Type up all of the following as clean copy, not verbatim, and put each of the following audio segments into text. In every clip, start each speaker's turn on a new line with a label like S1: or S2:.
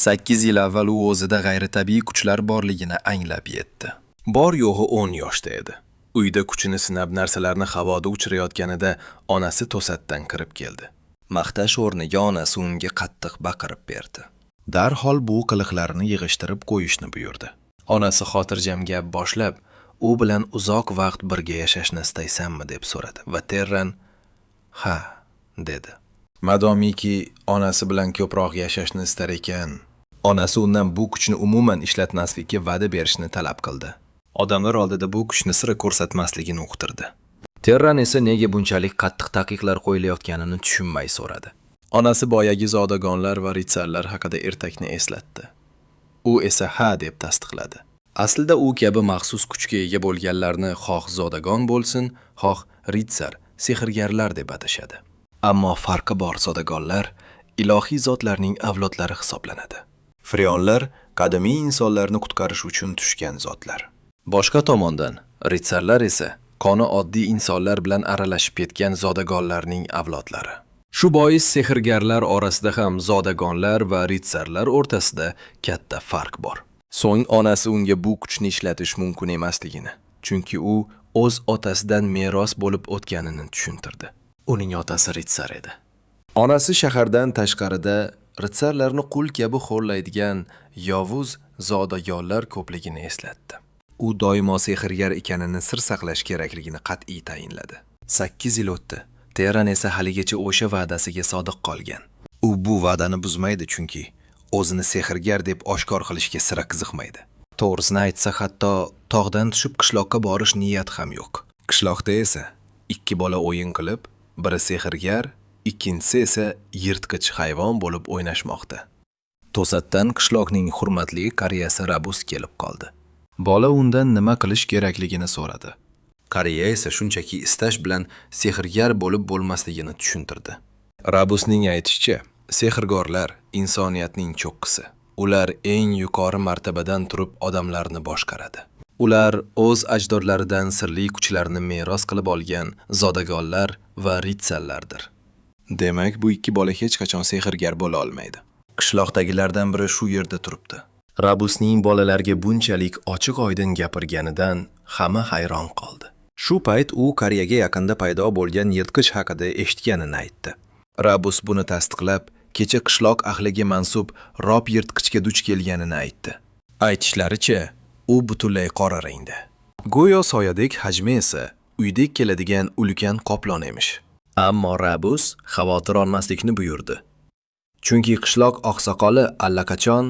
S1: 8 yil avval u o'zida g'ayritabiiy kuchlar borligini anglab yetdi. Bor yo'g'i 10 yoshda edi. Uyda kuchini sinab narsalarni havoda uchirayotganida onasi to'satdan kirib keldi.
S2: Maqtash o'rniga onasi unga qattiq baqirib berdi.
S1: Darhol bu qiliqlarini yig'ishtirib qo'yishni buyurdi. Onasi xotirjam gap boshlab, u bilan uzoq vaqt birga yashashni istaysanmi deb so'radi va Terran "Ha" dedi. Madomiki onasi bilan ko'proq yashashni istar ekan, onasi undan bu kuchni umuman ishlatmaslikka va'da berishni talab qildi. Odamlar oldida bu kuchni sira ko'rsatmasligini uqtirdi.
S2: Terran esa nega bunchalik qattiq taqiqlar qo'yilayotganini tushunmay so'radi.
S1: Onasi boyagi zodagonlar va ritsarlar haqida ertakni eslatdi. U esa ha deb tasdiqladi. Aslida u kabi maxsus kuchga ega bo'lganlarni xoh zodagon bo'lsin, xoh ritsar, sehrgarlar deb atashadi. Ammo farqi bor, zodagonlar ilohiy zotlarning avlodlari hisoblanadi. Freonlar qadimiy insonlarni qutqarish uchun tushgan zotlar. Boshqa tomondan, ritsarlar esa qoni oddiy insonlar bilan aralashib ketgan zodagonlarning avlodlari. Shu bois sehrgarlar orasida ham zodagonlar va ritsarlar o'rtasida katta farq bor. So'ng onasi unga bu kuchni ishlatish mumkin emasligini, chunki u o'z otasidan meros bo'lib o'tganini tushuntirdi. Uning otasi ritsar edi. Onasi shahardan tashqarida ritsarlarni qul kabi xo'rlaydigan yovuz zodagonlar ko'pligini eslatdi. U doimo sehrgar ekanini sir saqlash kerakligini qat'iy tayinladi. 8 yil o'tdi. Teran esa haligacha o'sha va'dasiga sodiq qolgan.
S2: U bu va'dani buzmaydi, chunki o'zini sehrgar deb oshkor qilishga sira qiziqmaydi.
S1: To'g'risini aytsa, hatto tog'dan tushib qishloqqa borish niyati ham yo'q. Qishloqda esa ikki bola o'yin qilib, biri sehrgar, ikkinchisi esa yirtqich hayvon bo'lib o'ynashmoqda. To'satdan qishloqning hurmatli qariyasi Rabus kelib qoldi. Bola undan nima qilish kerakligini so'radi. Qariya esa shunchaki istash bilan sehrgar bo'lib bo'lmasligini tushuntirdi. Rabusning aytishicha, sehrgorlar insoniyatning cho'qqisi. Ular eng yuqori martabadan turib odamlarni boshqaradi. Ular o'z ajdodlaridan sirli kuchlarni meros qilib olgan zodagonlar va ritsarlardir. Demak, bu ikki bola hech qachon sehrgar bo'la olmaydi. Qishloqdagilardan biri shu yerda turibdi. Rabusning bolalarga bunchalik ochiq-oydin gapirganidan hamma hayron qoldi.
S2: Shu payt u qariyaga yaqinda paydo bo'lgan yirtqich haqida eshitganini aytdi. Rabus buni tasdiqlab, kecha qishloq ahliga mansub Rob yirtqichga duch kelganini aytdi.
S1: Aytishlaricha, u butunlay qora rangda. Go'yo soyadek, hajmi esa uydek keladigan ulkan qoplon emish. Ammo Rabus xavotir olmaslikni buyurdi. Chunki qishloq oqsoqoli allaqachon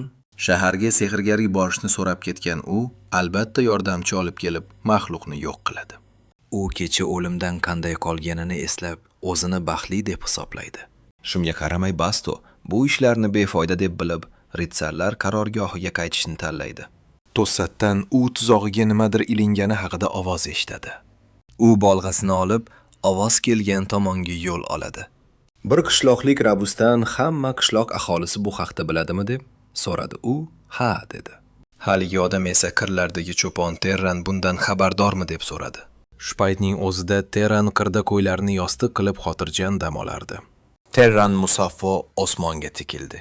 S1: shaharga sehrgarga borishni so'rab ketgan, u albatta yordamchi olib kelib maxluqni yo'q qiladi.
S2: U kecha o'limdan qanday qolganini eslab, o'zini baxtli deb hisoblaydi. Shunga qaramay Basto bu ishlarni befoyda deb bilib, ritsarlar qarorgohiga qaytishni tanlaydi.
S1: To'satdan u tuzog'iga nimadir ilingani haqida ovoz eshitadi.
S2: U bolg'asini olib, ovoz kelgan tomonga yo'l oladi.
S1: Bir qishloqlik Rabusdan hamma qishloq aholisi bu haqda biladimi deb so'radi. U ha dedi. Haligi odam esa qirlardagi cho'pon Terran bundan xabardormi deb so'radi. Shu paytning o'zida Terran qirda qo'ylarni yostiq qilib xotirjam dam olardi. Terran musaffo osmonga tikildi.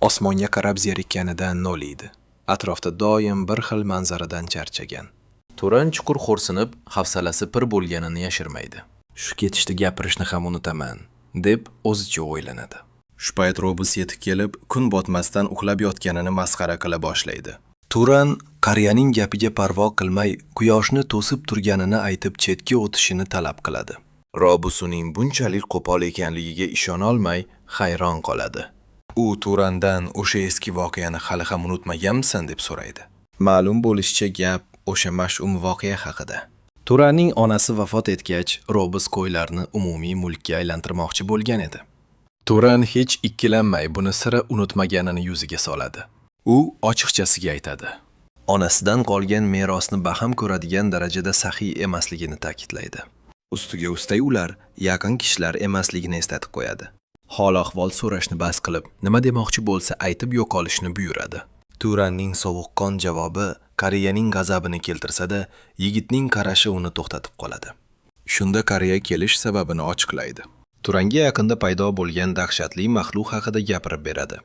S1: Osmonga qarab zerikkanidan noliydi. Atrofda doim bir xil manzaradan charchagan. Turan chuqur xo'rsinib, hafsalasi pir bo'lganini yashirmaydi. Shu ketishda gapirishni ham unutaman, deb o'zicha o'ylanadi. Shu payt Robus yetib kelib, kun botmasdan uxlab yotganini masxara qila boshlaydi. Turan qariyaning gapiga parvo qilmay, quyoshni to'sib turganini aytib chetga o'tishini talab qiladi. Robus uning bunchalik qo'pol ekanligiga ishonolmay hayron qoladi. U Turandan o'sha eski voqeani hali ham unutmaganmisan deb so'raydi. Ma'lum bo'lishicha, gap o'sha mash'um voqea haqida. Turanning onasi vafot etgach, Robus qo'ylarni umumiy mulkka aylantirmoqchi bo'lgan edi. Turan hech ikkilanmay buni sira unutmaganini yuziga soladi. U ochiqchasiga aytadi. Onasidan qolgan merosni baham ko'radigan darajada saxiy emasligini ta'kidlaydi. Ustiga ustak ular yaqin kishilar emasligini eslatib qo'yadi. Hol ahvol so'rashni bas qilib, nima demoqchi bo'lsa aytib yo'qolishni buyuradi. Turanning sovuqqon javobi qariyaning g'azabini keltirsa-da, yigitning qarashi uni to'xtatib qoladi. Shunda qariya kelish sababini ochiqlaydi. Turanga yaqinda paydo bo'lgan dahshatli maxluq haqida gapirib beradi.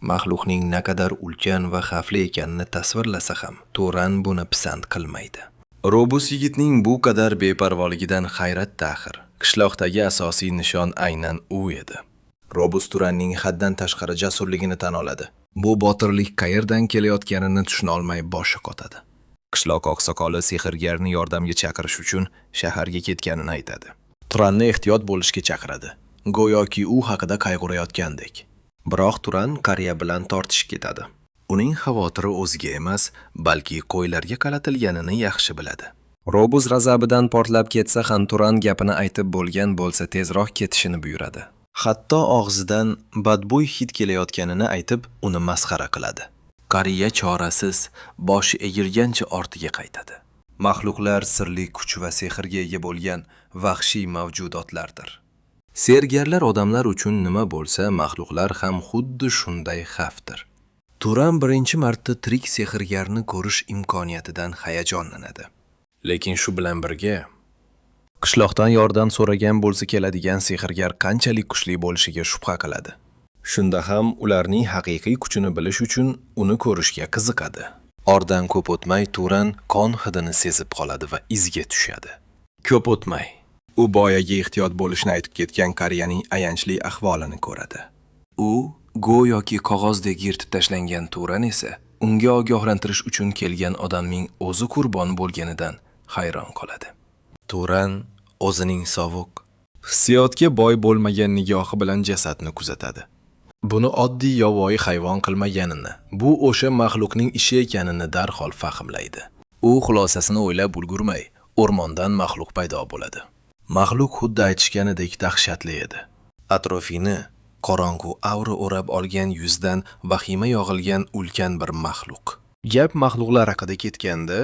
S1: Maxluqning naqadar ulkan va xavfli ekanini tasvirlasa ham, Turan buni pisand qilmaydi. Robus yigitning bu qadar beparvoligidan hayratda axir. Qishloqdagi asosiy nishon aynan u edi. Robus Turanning haddan tashqari jasurligini tan oladi. Bu botirlik qayerdan kelayotganini tushuna olmay boshi qotadi. Qishloq oqsoqoli sehrgarni yordamga chaqirish uchun shaharga ketganini aytadi. Turanni ehtiyot bo'lishga chaqiradi. Go'yoki u haqida qayg'urayotgandek. Biroq Turan qariya bilan tortishib ketadi. Uning xavotiri o'ziga emas, balki qo'ylarga qaratilganini yaxshi biladi. Robus g'azabidan portlab ketsa ham Turan gapini aytib bo'lgan bo'lsa tezroq ketishini buyuradi. Hatto og'zidan badbo'y hid kelayotganini aytib, uni masxara qiladi. Qariya chorasiz, boshi egilgancha ortiga qaytadi. Maxluqlar sirli kuch va sehrga ega bo'lgan vahshiy mavjudotlardir. Sergarlar odamlar uchun nima bo'lsa, maxluqlar ham xuddi shunday xavfdir. Turan birinchi marta tirik sehrgarni ko'rish imkoniyatidan hayajonlanadi. Lekin shu bilan birga qishloqdan yordam so'ragan bo'lsa keladigan sehrgar qanchalik kuchli bo'lishiga shubha qiladi. Shunda ham ularning haqiqiy kuchini bilish uchun uni ko'rishga qiziqadi. Ordan ko'p o'tmay Turan qon hidini sezib qoladi va izga tushadi. Ko'p o'tmay u boyagi ehtiyot bo'lishni aytib ketgan qariyaning ayanchli ahvolini ko'radi. U go'yoki qog'ozdek yirtib tashlangan Turan esa unga ogohlantirish uchun kelgan odamning o'zi qurbon bo'lganidan hayron qoladi. Turan o'zining sovuq, hissiyotga boy bo'lmagan nigohi bilan jasadni kuzatadi. Buni oddiy yovvoyi hayvon qilmaganini, bu o'sha maxluqning ishi ekanini darhol fahmlaydi. U xulosasini o'ylab ulgurmay, o'rmondan maxluq paydo bo'ladi. Maxluq xuddi aytishganidek dahshatli edi. Atrofini qorong'u aura o'rab olgan, yuzdan vahima yog'ilgan ulkan bir maxluq. Gap maxluqlar haqida ketganda,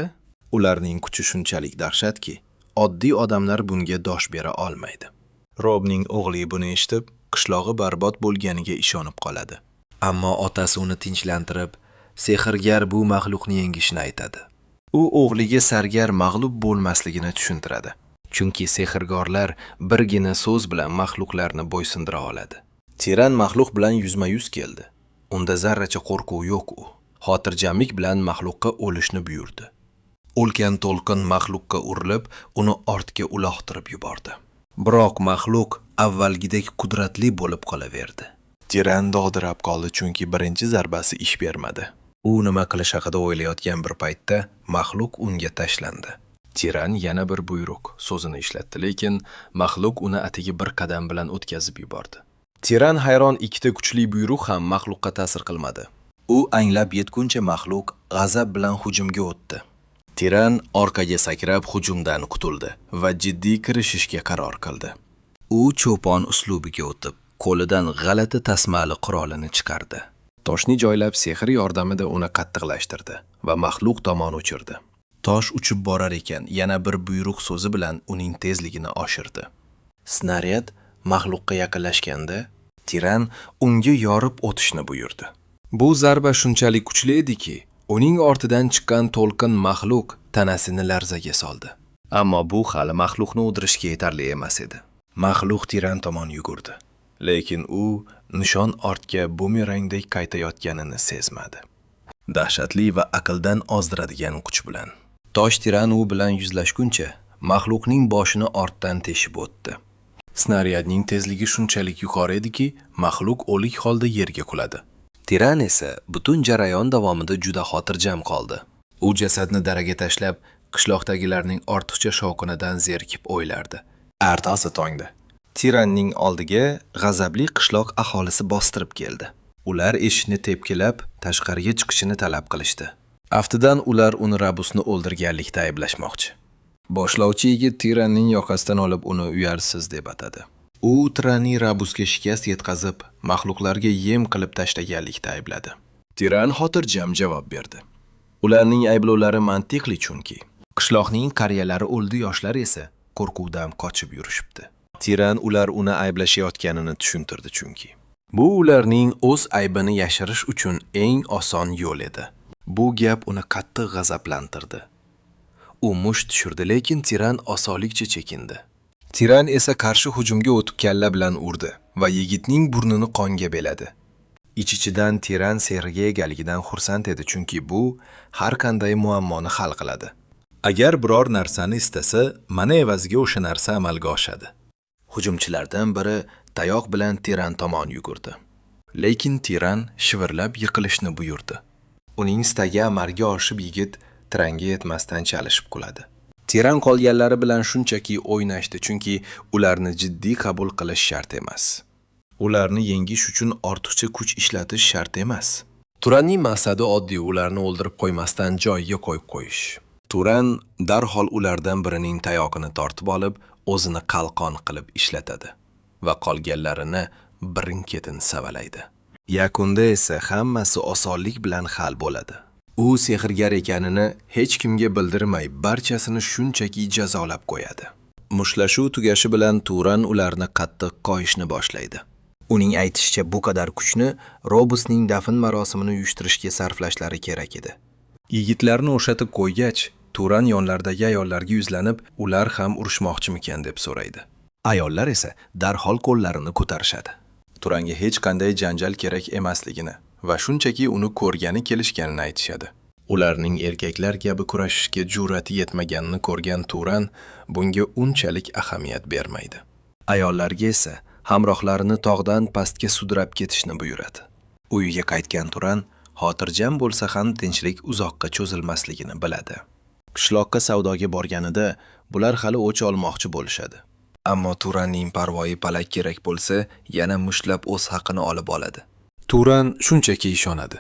S1: ularning kuchi shunchalik dahshatki, oddiy odamlar bunga dosh bera olmaydi. Robning o'g'li buni eshitib, qishlog'i barbod bo'lganiga ishonib qoladi. Ammo otasi uni tinchlantirib, sehrgar bu maxluqni yengishini aytadi. U o'g'liga sargar mag'lub bo'lmasligini tushuntiradi. Chunki sehrgarlar birgina so'z bilan maxluqlarni bo'ysundira oladi. Tiran maxluq bilan yuzma-yuz keldi. Unda zarracha qo'rquv yo'q u. Xotirjamlik bilan maxluqqa o'lishni buyurdi. Ulkan to'lqin maxluqqa urilib, uni ortga uloqtirib yubordi. Biroq maxluq avvalgidek qudratli bo'lib qolaverdi. Tiran dovdirab qoldi, chunki birinchi zarbasi ish bermadi. U nima qilish haqida o'ylayotgan bir paytda maxluq unga tashlandi. Tiran yana bir buyruq so'zini ishlatdi, lekin maxluq uni atigi bir qadam bilan o'tkazib yubordi. Tiran hayron, ikkita kuchli buyruq ham maxluqqa ta'sir qilmadi. U anglab yetguncha maxluq g'azab bilan hujumga o'tdi. Tiran orqaga sakrab hujumdan qutuldi va jiddiy kirishishga qaror qildi. U cho'pon uslubiga o'tib, qo'lidan g'alati tasmali qurolini chiqardi. Toshni joylab sehr yordamida uni qattiqlashtirdi va maxluq tomon uchirdi. Tosh uchib borar ekan, yana bir buyruq so'zi bilan uning tezligini oshirdi. Snaryad maxluqqa yaqinlashganda, Tiran unga yorib o'tishni buyurdi. Bu zarba shunchalik kuchli ediki, uning ortidan chiqqan to'lqin maxluq tanasini larzaga soldi. Ammo bu hali maxluqni o'ldirishga yetarli emas edi. Maxluq Tiran tomon yugurdi. Lekin u nishon ortga bumerangdek qaytayotganini sezmadi. Dahshatli va aqldan ozdiradigan kuch bilan. Tosh Tiran u bilan yuzlashguncha maxluqning boshini ortdan teshib o'tdi. Snaryadning tezligi shunchalik yuqori ediki, maxluq o'lik holda yerga quladi. Tiran esa butun jarayon davomida juda xotirjam qoldi. U jasadni daraga tashlab, qishloqdagilarning ortiqcha shovqinidan zerikib o'ylardi. Ertasi tongda Tiranning oldiga g'azabli qishloq aholisi bostirib keldi. Ular eshikni tepkilab, tashqariga chiqishini talab qilishdi. Aftidan ular uni Rabusni o'ldirganlikda ayblashmoqchi. Boshlovchi yigit Tiranning yoqasidan olib uni uyarsiz deb atadi. U Tiranning Rabusga shikast yetkazib, maxluqlarga yem qilib tashlaganlikda aybladi. Tiran xotirjam javob berdi. Ularning ayblovlari mantiqli, chunki qishloqning qariyalari o'ldi, yoshlar esa qo'rquvdan qochib yurishibdi. Tiran ular uni ayblashayotganini tushuntirdi, chunki bu ularning o'z aybini yashirish uchun eng oson yo'l edi. Bu gap uni qattiq g'azablantirdi. U musht tushirdi, lekin Tiran osonlikcha chekindi. Tiran esa qarshi hujumga o'tib kalla bilan urdi va yigitning burnini qonga beladi. Ich-ichidan Tiran sehrga egaligidan xursand edi, chunki bu har qanday muammoni hal qiladi. Agar biror narsani istasa, mana evaziga o'sha narsa amalga oshadi. Hujumchilardan biri tayoq bilan Tiran tomon yugurdi. Lekin Tiran shivirlab yiqilishni buyurdi. Uning istagi amalga oshib, yigit Tiranga yetmasdan chalishib quladi. Tiran qolganlari bilan shunchaki o'ynashdi, chunki ularni jiddiy qabul qilish shart emas. Ularni yengish uchun ortiqcha kuch ishlatish shart emas. Turanning maqsadi oddiy: ularni o'ldirib qo'ymasdan joyiga qo'yib qo'yish. Turan darhol ulardan birining tayoqini tortib olib, o'zini qalqon qilib ishlatadi va qolganlarini birin-ketin savalaydi. Yakunda esa hammasi osonlik bilan hal bo'ladi. U sehrgar ekanini hech kimga bildirmay, barchasini shunchaki jazolab qo'yadi. Mushtlashuv tugashi bilan Turan ularni qattiq qoyishni boshlaydi.
S2: Uning aytishicha, bu qadar kuchni Robusning dafn marosimini uyushtirishga sarflashlari kerak edi.
S1: Yigitlarni o'shatib qo'ygach, Turan yonlaridagi ayollarga yuzlanib, ular ham urushmoqchimikan deb so'raydi. Ayollar esa darhol qo'llarini ko'tarishadi. Turanga hech qanday janjal kerak emasligini va shunchaki uni ko'rgani kelishganini aytishadi. Ularning erkaklar kabi kurashishga jur'ati yetmaganini ko'rgan Turan bunga unchalik ahamiyat bermaydi. Ayollarga esa hamrohlarini tog'dan pastga sudrab ketishni buyuradi.
S2: Uyiga qaytgan Turan xotirjam bo'lsa ham, tinchlik uzoqqa cho'zilmasligini biladi. Qishloqqa savdoga borganida bular hali o'ch olmoqchi bo'lishadi.
S1: Ammo Turanning parvoyi palak, kerak bo'lsa, yana mushtlab o'z haqini olib oladi. Turan shunchaki ishonadi.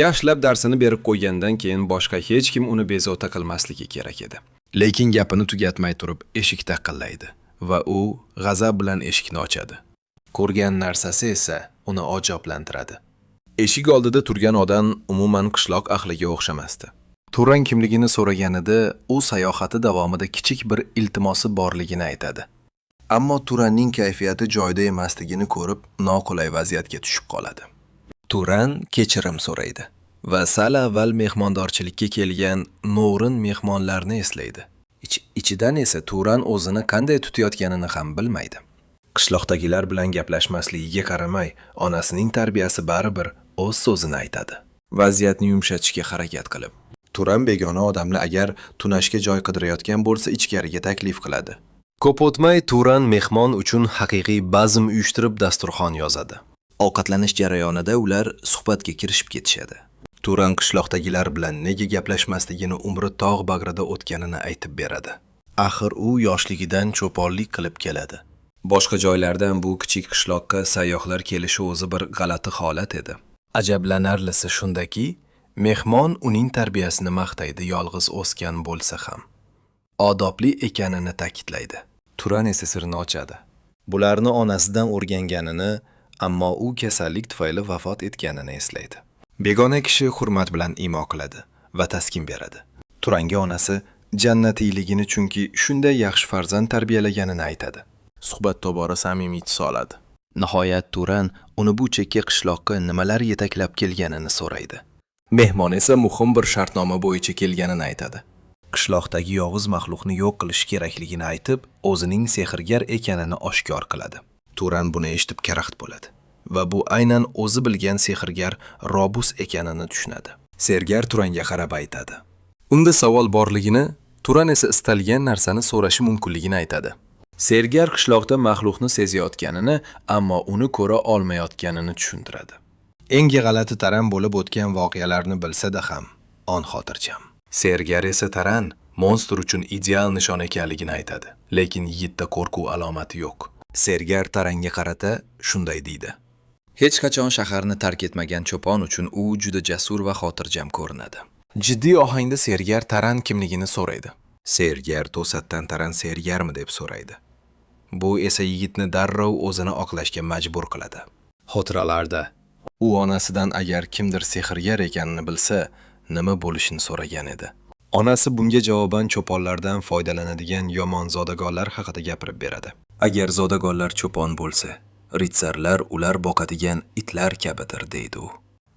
S1: Yaxshilab darsini berib qo'ygandan keyin boshqa hech kim uni bezovta qilmasligi kerak edi. Lekin gapini tugatmay turib eshik taqillaydi va u g'azab bilan eshikni ochadi. Ko'rgan narsasi esa uni ajablantiradi. Eshik oldida turgan odam umuman qishloq ahliga o'xshamasdi. Turan kimligini so'raganida, u sayohati davomida kichik bir iltimosi borligini aytadi. Ammo Turanning kayfiyati joyida emasligini ko'rib, noqulay vaziyatga tushib qoladi. Turan kechirim so'raydi va sal avval mehmondorchilikka kelgan noo'rin mehmonlarni eslaydi. Ich-ichidan esa Turan o'zini qanday tutayotganini ham bilmaydi. Qishloqdagilar bilan gaplashmasligiga qaramay, onasining tarbiyasi baribir o'z so'zini aytadi. Vaziyatni yumshatishga harakat qilib, Turan begona odamni agar tunashga joy qidirayotgan bo'lsa, ichkariga taklif qiladi. Ko'p o'tmay Turan mehmon uchun haqiqiy bazm uyushtirib, dasturxon yozadi.
S2: Ovqatlanish jarayonida ular suhbatga kirishib ketishadi.
S1: Turan qishloqdagilar bilan nega gaplashmasligini, umri tog' bag'rida o'tganini aytib beradi. Axir u yoshligidan cho'ponlik qilib keladi. Boshqa joylardan bu kichik qishloqqa sayyohlar kelishi o'zi bir g'alati holat edi. Ajablanarlisi shundaki, mehmon uning tarbiyasini maqtaydi, yolg'iz o'sgan bo'lsa ham. Odobli ekanini ta'kidlaydi. Turan esa sirini ochadi. Bularni onasidan o'rganganini, ammo u kasallik tufayli vafot etganini eslaydi. Begona kishi hurmat bilan imo qiladi va taskin beradi. Turanga onasi jannatiyligini, chunki shunday yaxshi farzand tarbiyalaganini aytadi. Suhbat tobora samimiy tus oladi. Nihoyat Turan uni bu chekka qishloqqa nimalar yetaklab kelganini so'raydi. Mehmon esa muhim bir shartnoma bo'yicha kelganini aytadi. Qishloqdagi yovuz maxluqni yo'q qilish kerakligini aytib, o'zining sehrgar ekanini oshkor qiladi. Turan buni eshitib karaxt bo'ladi va bu aynan o'zi bilgan sehrgar Robus ekanini tushunadi. Sergar Turanga qarab aytadi. Unda savol borligini, Turan esa istalgan narsani so'rashi mumkinligini aytadi. Sergar qishloqda maxluqni sezayotganini, ammo uni ko'ra olmayotganini tushuntiradi. Eng g'alati, Taran bo'lib o'tgan voqealarni bilsa-da ham, on xotirjam. Sergar esa Taran monstr uchun ideal nishon ekanligini aytadi, lekin yigitda qo'rquv alomati yo'q.
S2: Sergar Taranga qarata shunday deydi. Hech qachon shaharni tark etmagan cho'pon uchun u juda jasur va xotirjam ko'rinadi.
S1: Jiddiy ohangda Sergar Taran kimligini so'raydi.
S2: Sergar to'satdan Taran sergarmi deb so'raydi. Bu esa yigitni darrov o'zini oqlashga majbur qiladi.
S1: Xotiralarda u onasidan agar kimdir sehrgar ekanini bilsa, nima bo'lishini so'ragan edi. Onasi bunga javoban cho'ponlardan foydalanadigan yomon zodagonlar haqida gapirib beradi.
S2: Agar zodagonlar cho'pon bo'lsa, ritsarlar ular boqadigan itlar kabidir, deydi u.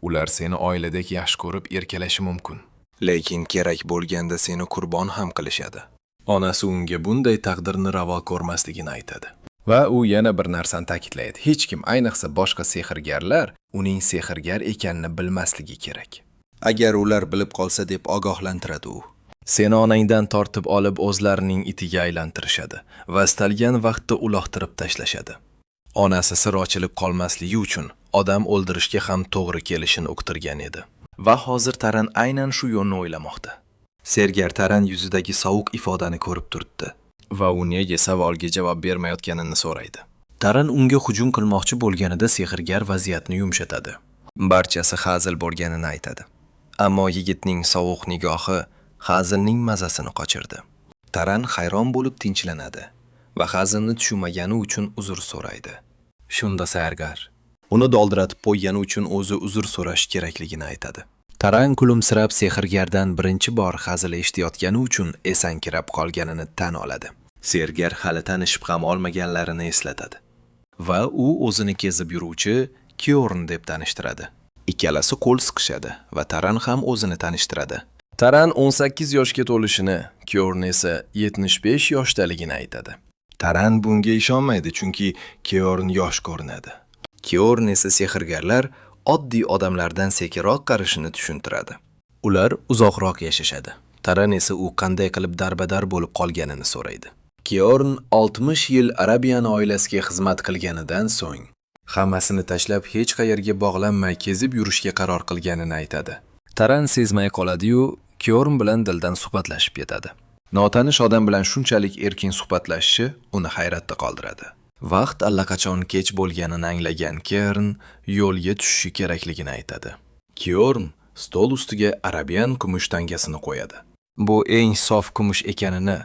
S1: Ular seni oiladek yaxshi ko'rib erkalashi mumkin. Lekin kerak bo'lganda seni qurbon ham qilishadi. Onasi unga bunday taqdirni ravo ko'rmasligini aytadi. Va u yana bir narsani ta'kidlaydi. Hech kim, ayniqsa boshqa sehrgarlar, uning sehrgar ekanini bilmasligi kerak.
S2: Agar ular bilib qolsa, deb ogohlantiradi u.
S1: Seni onangdan tortib olib o'zlarining itiga aylantirishadi va istalgan vaqtda uloqtirib tashlashadi. Onasi sir ochilib qolmasligi uchun odam o'ldirishga ham to'g'ri kelishini uqtirgan edi. Va hozir Taran aynan shu yo'lni o'ylamoqda. Sergar Taran yuzidagi sovuq ifodani ko'rib turibdi va u nega savolga javob bermayotganini so'raydi. Taran unga hujum qilmoqchi bo'lganida sehrgar vaziyatni yumshatadi. Barchasi hazil bo'lganini aytadi. Ammo yigitning sovuq nigohi hazilning mazasini qochirdi. Taran hayron bo'lib tinchlanadi va hazilni tushunmagani uchun uzr so'raydi. Shunda Sergar uni doldiratib qo'ygani uchun o'zi uzr so'rash kerakligini aytadi. Taran kulimsirab sehrgardan birinchi bor hazil eshitayotgani uchun esankirab qolganini tan oladi. Sergar hali tanishib ham olmaganlarini eslatadi. Va u o'zini kezib yuruvchi Kyorn deb tanishtiradi. Ikkalasi qo'l siqishadi va Taran ham o'zini tanishtiradi. Taran 18 yoshga to'lishini, Kyorn esa 75 yoshdaligini aytadi. Taran bunga ishonmaydi, chunki Kyorn yosh ko'rinadi. Kyorn esa sehrgarlar oddiy odamlardan sekinroq qarishini tushuntiradi. Ular uzoqroq yashashadi. Taran esa u qanday qilib darbadar bo'lib qolganini so'raydi. Kyorn 60 yil Arabian oilasiga xizmat qilganidan so'ng hammasini tashlab hech qayerga bog'lanmay kezib yurishga qaror qilganini aytadi. Taran sezmay qoladi-yu, Kyorn bilan dildan suhbatlashib ketadi. Notanish odam bilan shunchalik erkin suhbatlashishi uni hayratda qoldiradi. Vaqt allaqachon kech bo'lganini anglagan Kern yo'lga tushishi kerakligini aytadi. Kyorn stol ustiga Arabian kumush tangasini qo'yadi. Bu eng sof kumush ekanini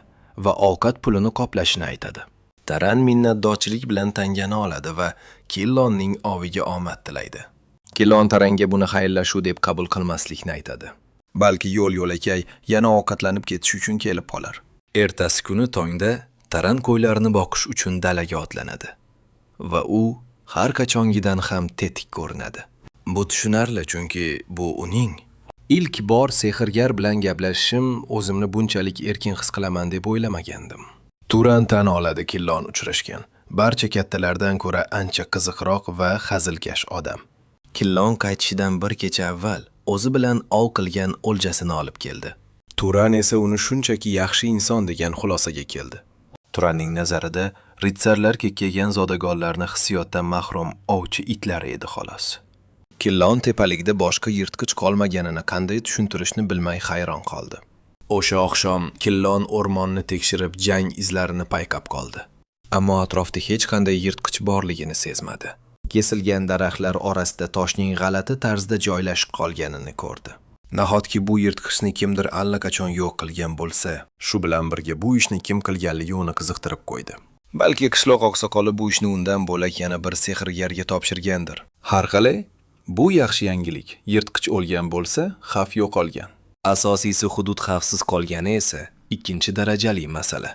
S1: va ovqat pulini qoplashini aytadi. Taran minnatdorchilik bilan tangani oladi va Killonning oviga omad tilaydi. Killon Taranga buni xayrlashuv deb qabul qilmaslikni aytadi. Balki yo'l-yo'lakay yana ovqatlanib ketish uchun kelib qolar. Ertasi kuni tongda Taran qo'ylarini boqish uchun dalaga otlanadi va u har qachongidan ham tetik ko'rinadi. Bu tushunarli, chunki bu uning ilk bor sehrgar bilan gaplashishim, o'zimni bunchalik erkin his qilaman deb o'ylamagandim. Turan tan oladi Killon uchrashgan barcha kattalardan ko'ra ancha qiziqroq va hazilkash odam. Killon qaytishidan bir kecha avval o'zi bilan ov qilgan o'ljasini olib keldi. Turan esa uni shunchaki yaxshi inson degan xulosaga keldi. Turanning nazarida ritsarlar kekkaygan zodagonlarni hissiyotdan mahrum ovchi itlari edi xolos. Killon tepalikda boshqa yirtqich qolmaganini qanday tushuntirishni bilmay hayron qoldi. O'sha oqshom Killon o'rmonni tekshirib jang izlarini payqab qoldi. Ammo atrofda hech qanday yirtqich borligini sezmadi. Kesilgan daraxtlar orasida toshning g'alati tarzda joylashib qolganini ko'rdi. Nahotki bu yirtqichni kimdir allaqachon yo'q qilgan bo'lsa, shu bilan birga bu ishni kim qilganligi uni qiziqtirib qo'ydi. Balki qishloq oqsoqoli bu ishni undan bo'lak yana bir sehrgarga topshirgandir. Har qalay, bu yaxshi yangilik. Yirtqich o'lgan bo'lsa, xavf yo'qolgan. Asosiysi hudud xavfsiz qolgani esa ikkinchi darajali masala.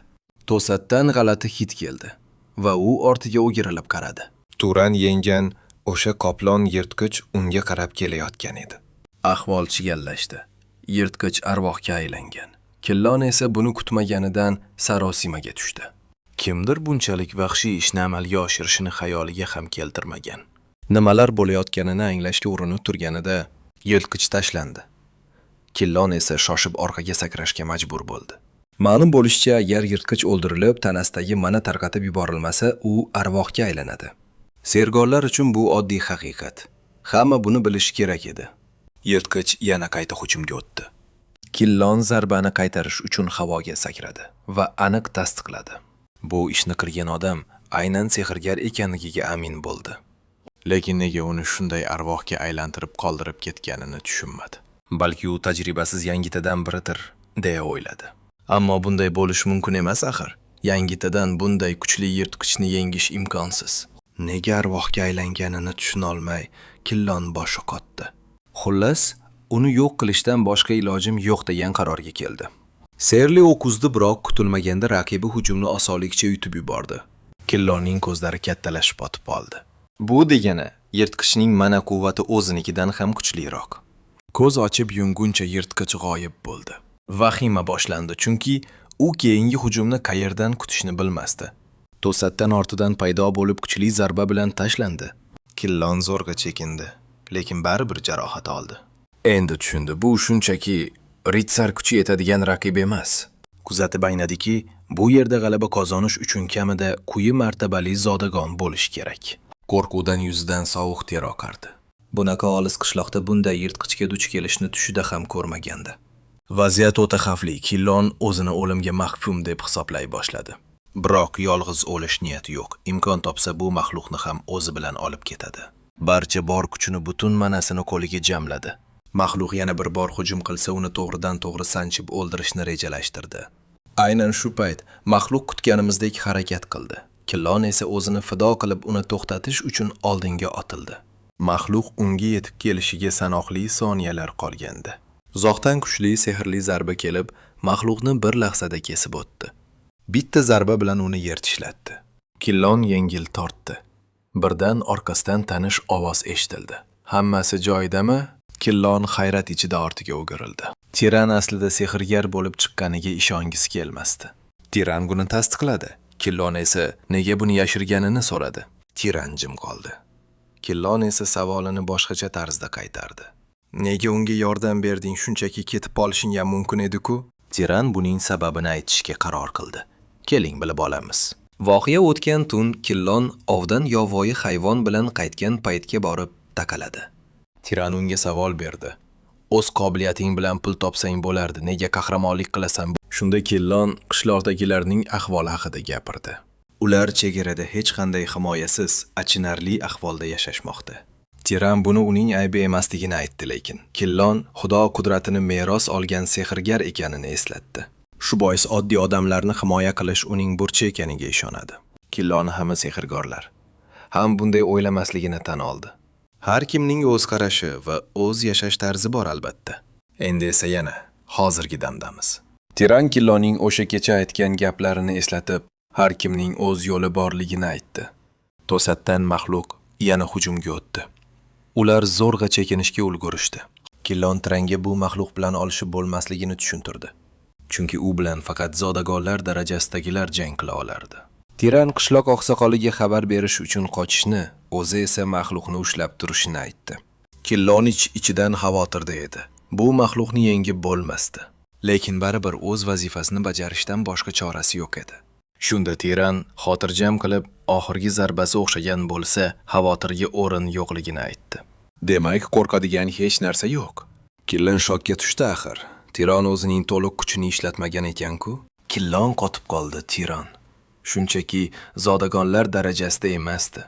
S1: To'satdan g'alati hid keldi va u ortiga o'girilib qaradi. Turan yengan o'sha qoplon yirtqich unga qarab kelayotgan edi. Ahvol chigallashdi. Yirtqich arvohga aylangan. Killon esa buni kutmaganidan sarosimaga tushdi. Kimdir bunchalik vahshiy ishni amalga oshirishini xayoliga ham keltirmagan. Nimalar bo'layotganini anglashga urinib turganida yirtqich tashlandi. Killon esa shoshib orqaga sakrashga majbur bo'ldi. Ma'lum bo'lishicha, agar yirtqich o'ldirilib, tanasidagi mana tarqatib yuborilmasa, u arvohga aylanadi. Sergorlar uchun bu oddiy haqiqat. Hamma buni bilishi kerak edi. Yirtqich yana qayta hujumga o'tdi. Killon zarbani qaytarish uchun havoga sakradi va aniq tasdiqladi. Bu ishni qilgan odam aynan sehrgar ekanligiga amin bo'ldi. Lekin nega uni shunday arvohga aylantirib qoldirib ketganini tushunmadi. Balki u tajribasiz yangitadan biridir, deya o'yladi. Ammo bunday bo'lishi mumkin emas axir. Yangitadan bunday kuchli yirtqichni yengish imkonsiz. Nega arvohga aylanganini tushunolmay, Killon boshi qotdi. Xullas, uni yo'q qilishdan boshqa ilojim yo'q degan qarorga keldi. Serli o'q uzdi, biroq kutilmaganda raqibi hujumni osonlikcha yutib yubordi. Killonning ko'zlari kattalashib otib oldi. Bu degani, yirtqichning mana quvvati o'zinikidan ham kuchliroq. Ko'z ochib yumguncha yirtqich g'oyib bo'ldi. Vahima boshlandi, chunki u keyingi hujumni qayerdan kutishni bilmasdi. To'satdan ortidan paydo bo'lib kuchli zarba bilan tashlandi. Killon zo'rg'a chekindi, lekin baribir jarohat oldi. Endi tushundi, bu shunchaki ritsar kuchi yetadigan raqib emas. Kuzatib aynadiki, bu yerda g'alaba qozonish uchun kamida quyi martabali zodagon bo'lish kerak. Qo'rquvdan yuzidan sovuq ter oqardi. Bunaqa olis qishloqda bunday yirtqichga duch kelishni tushida ham ko'rmagandi. Vaziyat o'ta xavfli. Killon o'zini o'limga mahkum deb hisoblay boshladi. Biroq yolg'iz o'lish niyati yo'q. Imkon topsa bu maxluqni ham o'zi bilan olib ketadi. Barcha bor kuchini, butun manasini qo'liga jamladi. Maxluq yana bir bor hujum qilsa, uni to'g'ridan to'g'ri sanchib o'ldirishni rejalashtirdi. Aynan shu payt maxluq kutganimizdek harakat qildi. Killon esa o'zini fido qilib uni to'xtatish uchun oldinga otildi. Maxluq unga yetib kelishiga sanoqli soniyalar qolgandi. Uzoqdan kuchli sehrli zarba kelib, maxluqni bir lahzada kesib o'tdi. Bitta zarba bilan uni yer tishlatdi. Killon yengil tortdi. Birdan orqasidan tanish ovoz eshitildi. Hammasi joyidami? Killon hayrat ichida ortiga o'girildi. Tiran aslida sehrgar bo'lib chiqqaniga ishongisi kelmasdi. Tiran buni tasdiqladi. Killon esa nega buni yashirganini so'radi. Tiran jim qoldi. Killon esa savolini boshqacha tarzda qaytardi. Nega unga yordam berding, shunchaki ketib qolishing ham mumkin edi-ku? Tiran buning sababini aytishga qaror qildi. Keling, bilib olamiz. Voqea o'tgan tun Killon ovdan yovvoyi hayvon bilan qaytgan paytga borib taqaladi. Tiran unga savol berdi. O'z qobiliyating bilan pul topsang bo'lardi, nega qahramonlik qilasan? Shunda Killon qishloqdagilarning ahvoli haqida gapirdi. Ular chegarada hech qanday himoyasiz, achinarli ahvolda yashashmoqda. Tiran buni uning aybi emasligini aytdi, lekin Killon Xudo qudratini meros olgan sehrgar ekanini eslatdi. Shu bois oddiy odamlarni himoya qilish uning burchi ekaniga ishonadi. Killon hamma sehrgarlar ham bunday o'ylamasligini tan oldi. Har kimning o'z qarashi va o'z yashash tarzi bor albatta. Endi esa yana hozirgi damdamiz. Tiran Killonning o'sha kecha aytgan gaplarini eslatib, har kimning o'z yo'li borligini aytdi. To'satdan maxluq yana hujumga o'tdi. Ular zo'rg'a chekinishga ulgurishdi. Killon Tiranga bu maxluq bilan olishib bo'lmasligini tushuntirdi. Chunki u bilan faqat zodagonlar darajasidagilar jang qila olardi. Tiran qishloq oqsoqoliga xabar berish uchun qochishni, o'zi esa maxluqni ushlab turishini aytdi. Killon ich-ichidan xavotirda edi. Bu maxluqni yengib bo'lmasdi. Lekin baribir o'z vazifasini bajarishdan boshqa chorasi yo'q edi. Shunda Tiran xotirjam qilib, oxirgi zarbasi o'xshagan bo'lsa, xavotirga o'rin yo'qligini aytdi. Demak, qo'rqadigan hech narsa yo'q. Killon shokka tushdi axir. Tiran o'zining to'liq kuchini ishlatmagan ekan-ku. Killon qotib qoldi Tiran. Shunchaki zodagonlar darajasida emasdi.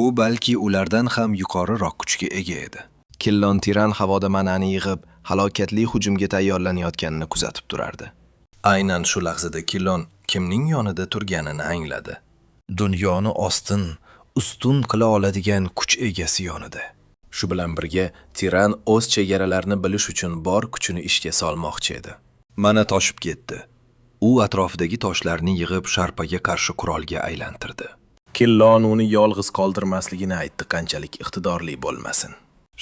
S1: U balki ulardan ham yuqoriroq kuchga ega edi. Killon Tiran havoda manani yig'ib, halokatli hujumga tayyorlanayotganini kuzatib turardi. Aynan shu lahzada Killon kimning yonida turganini angladi. Dunyoni ostin, ustun qila oladigan kuch egasi yonida. Shu bilan birga Tiran o'z chegaralarini bilish uchun bor kuchini ishga solmoqchi edi. Mana toshib ketdi. U atrofidagi toshlarni yig'ib sharpaga qarshi qurolga aylantirdi. Killon uni yolg'iz qoldirmasligini aytdi, qanchalik iqtidorli bo'lmasin.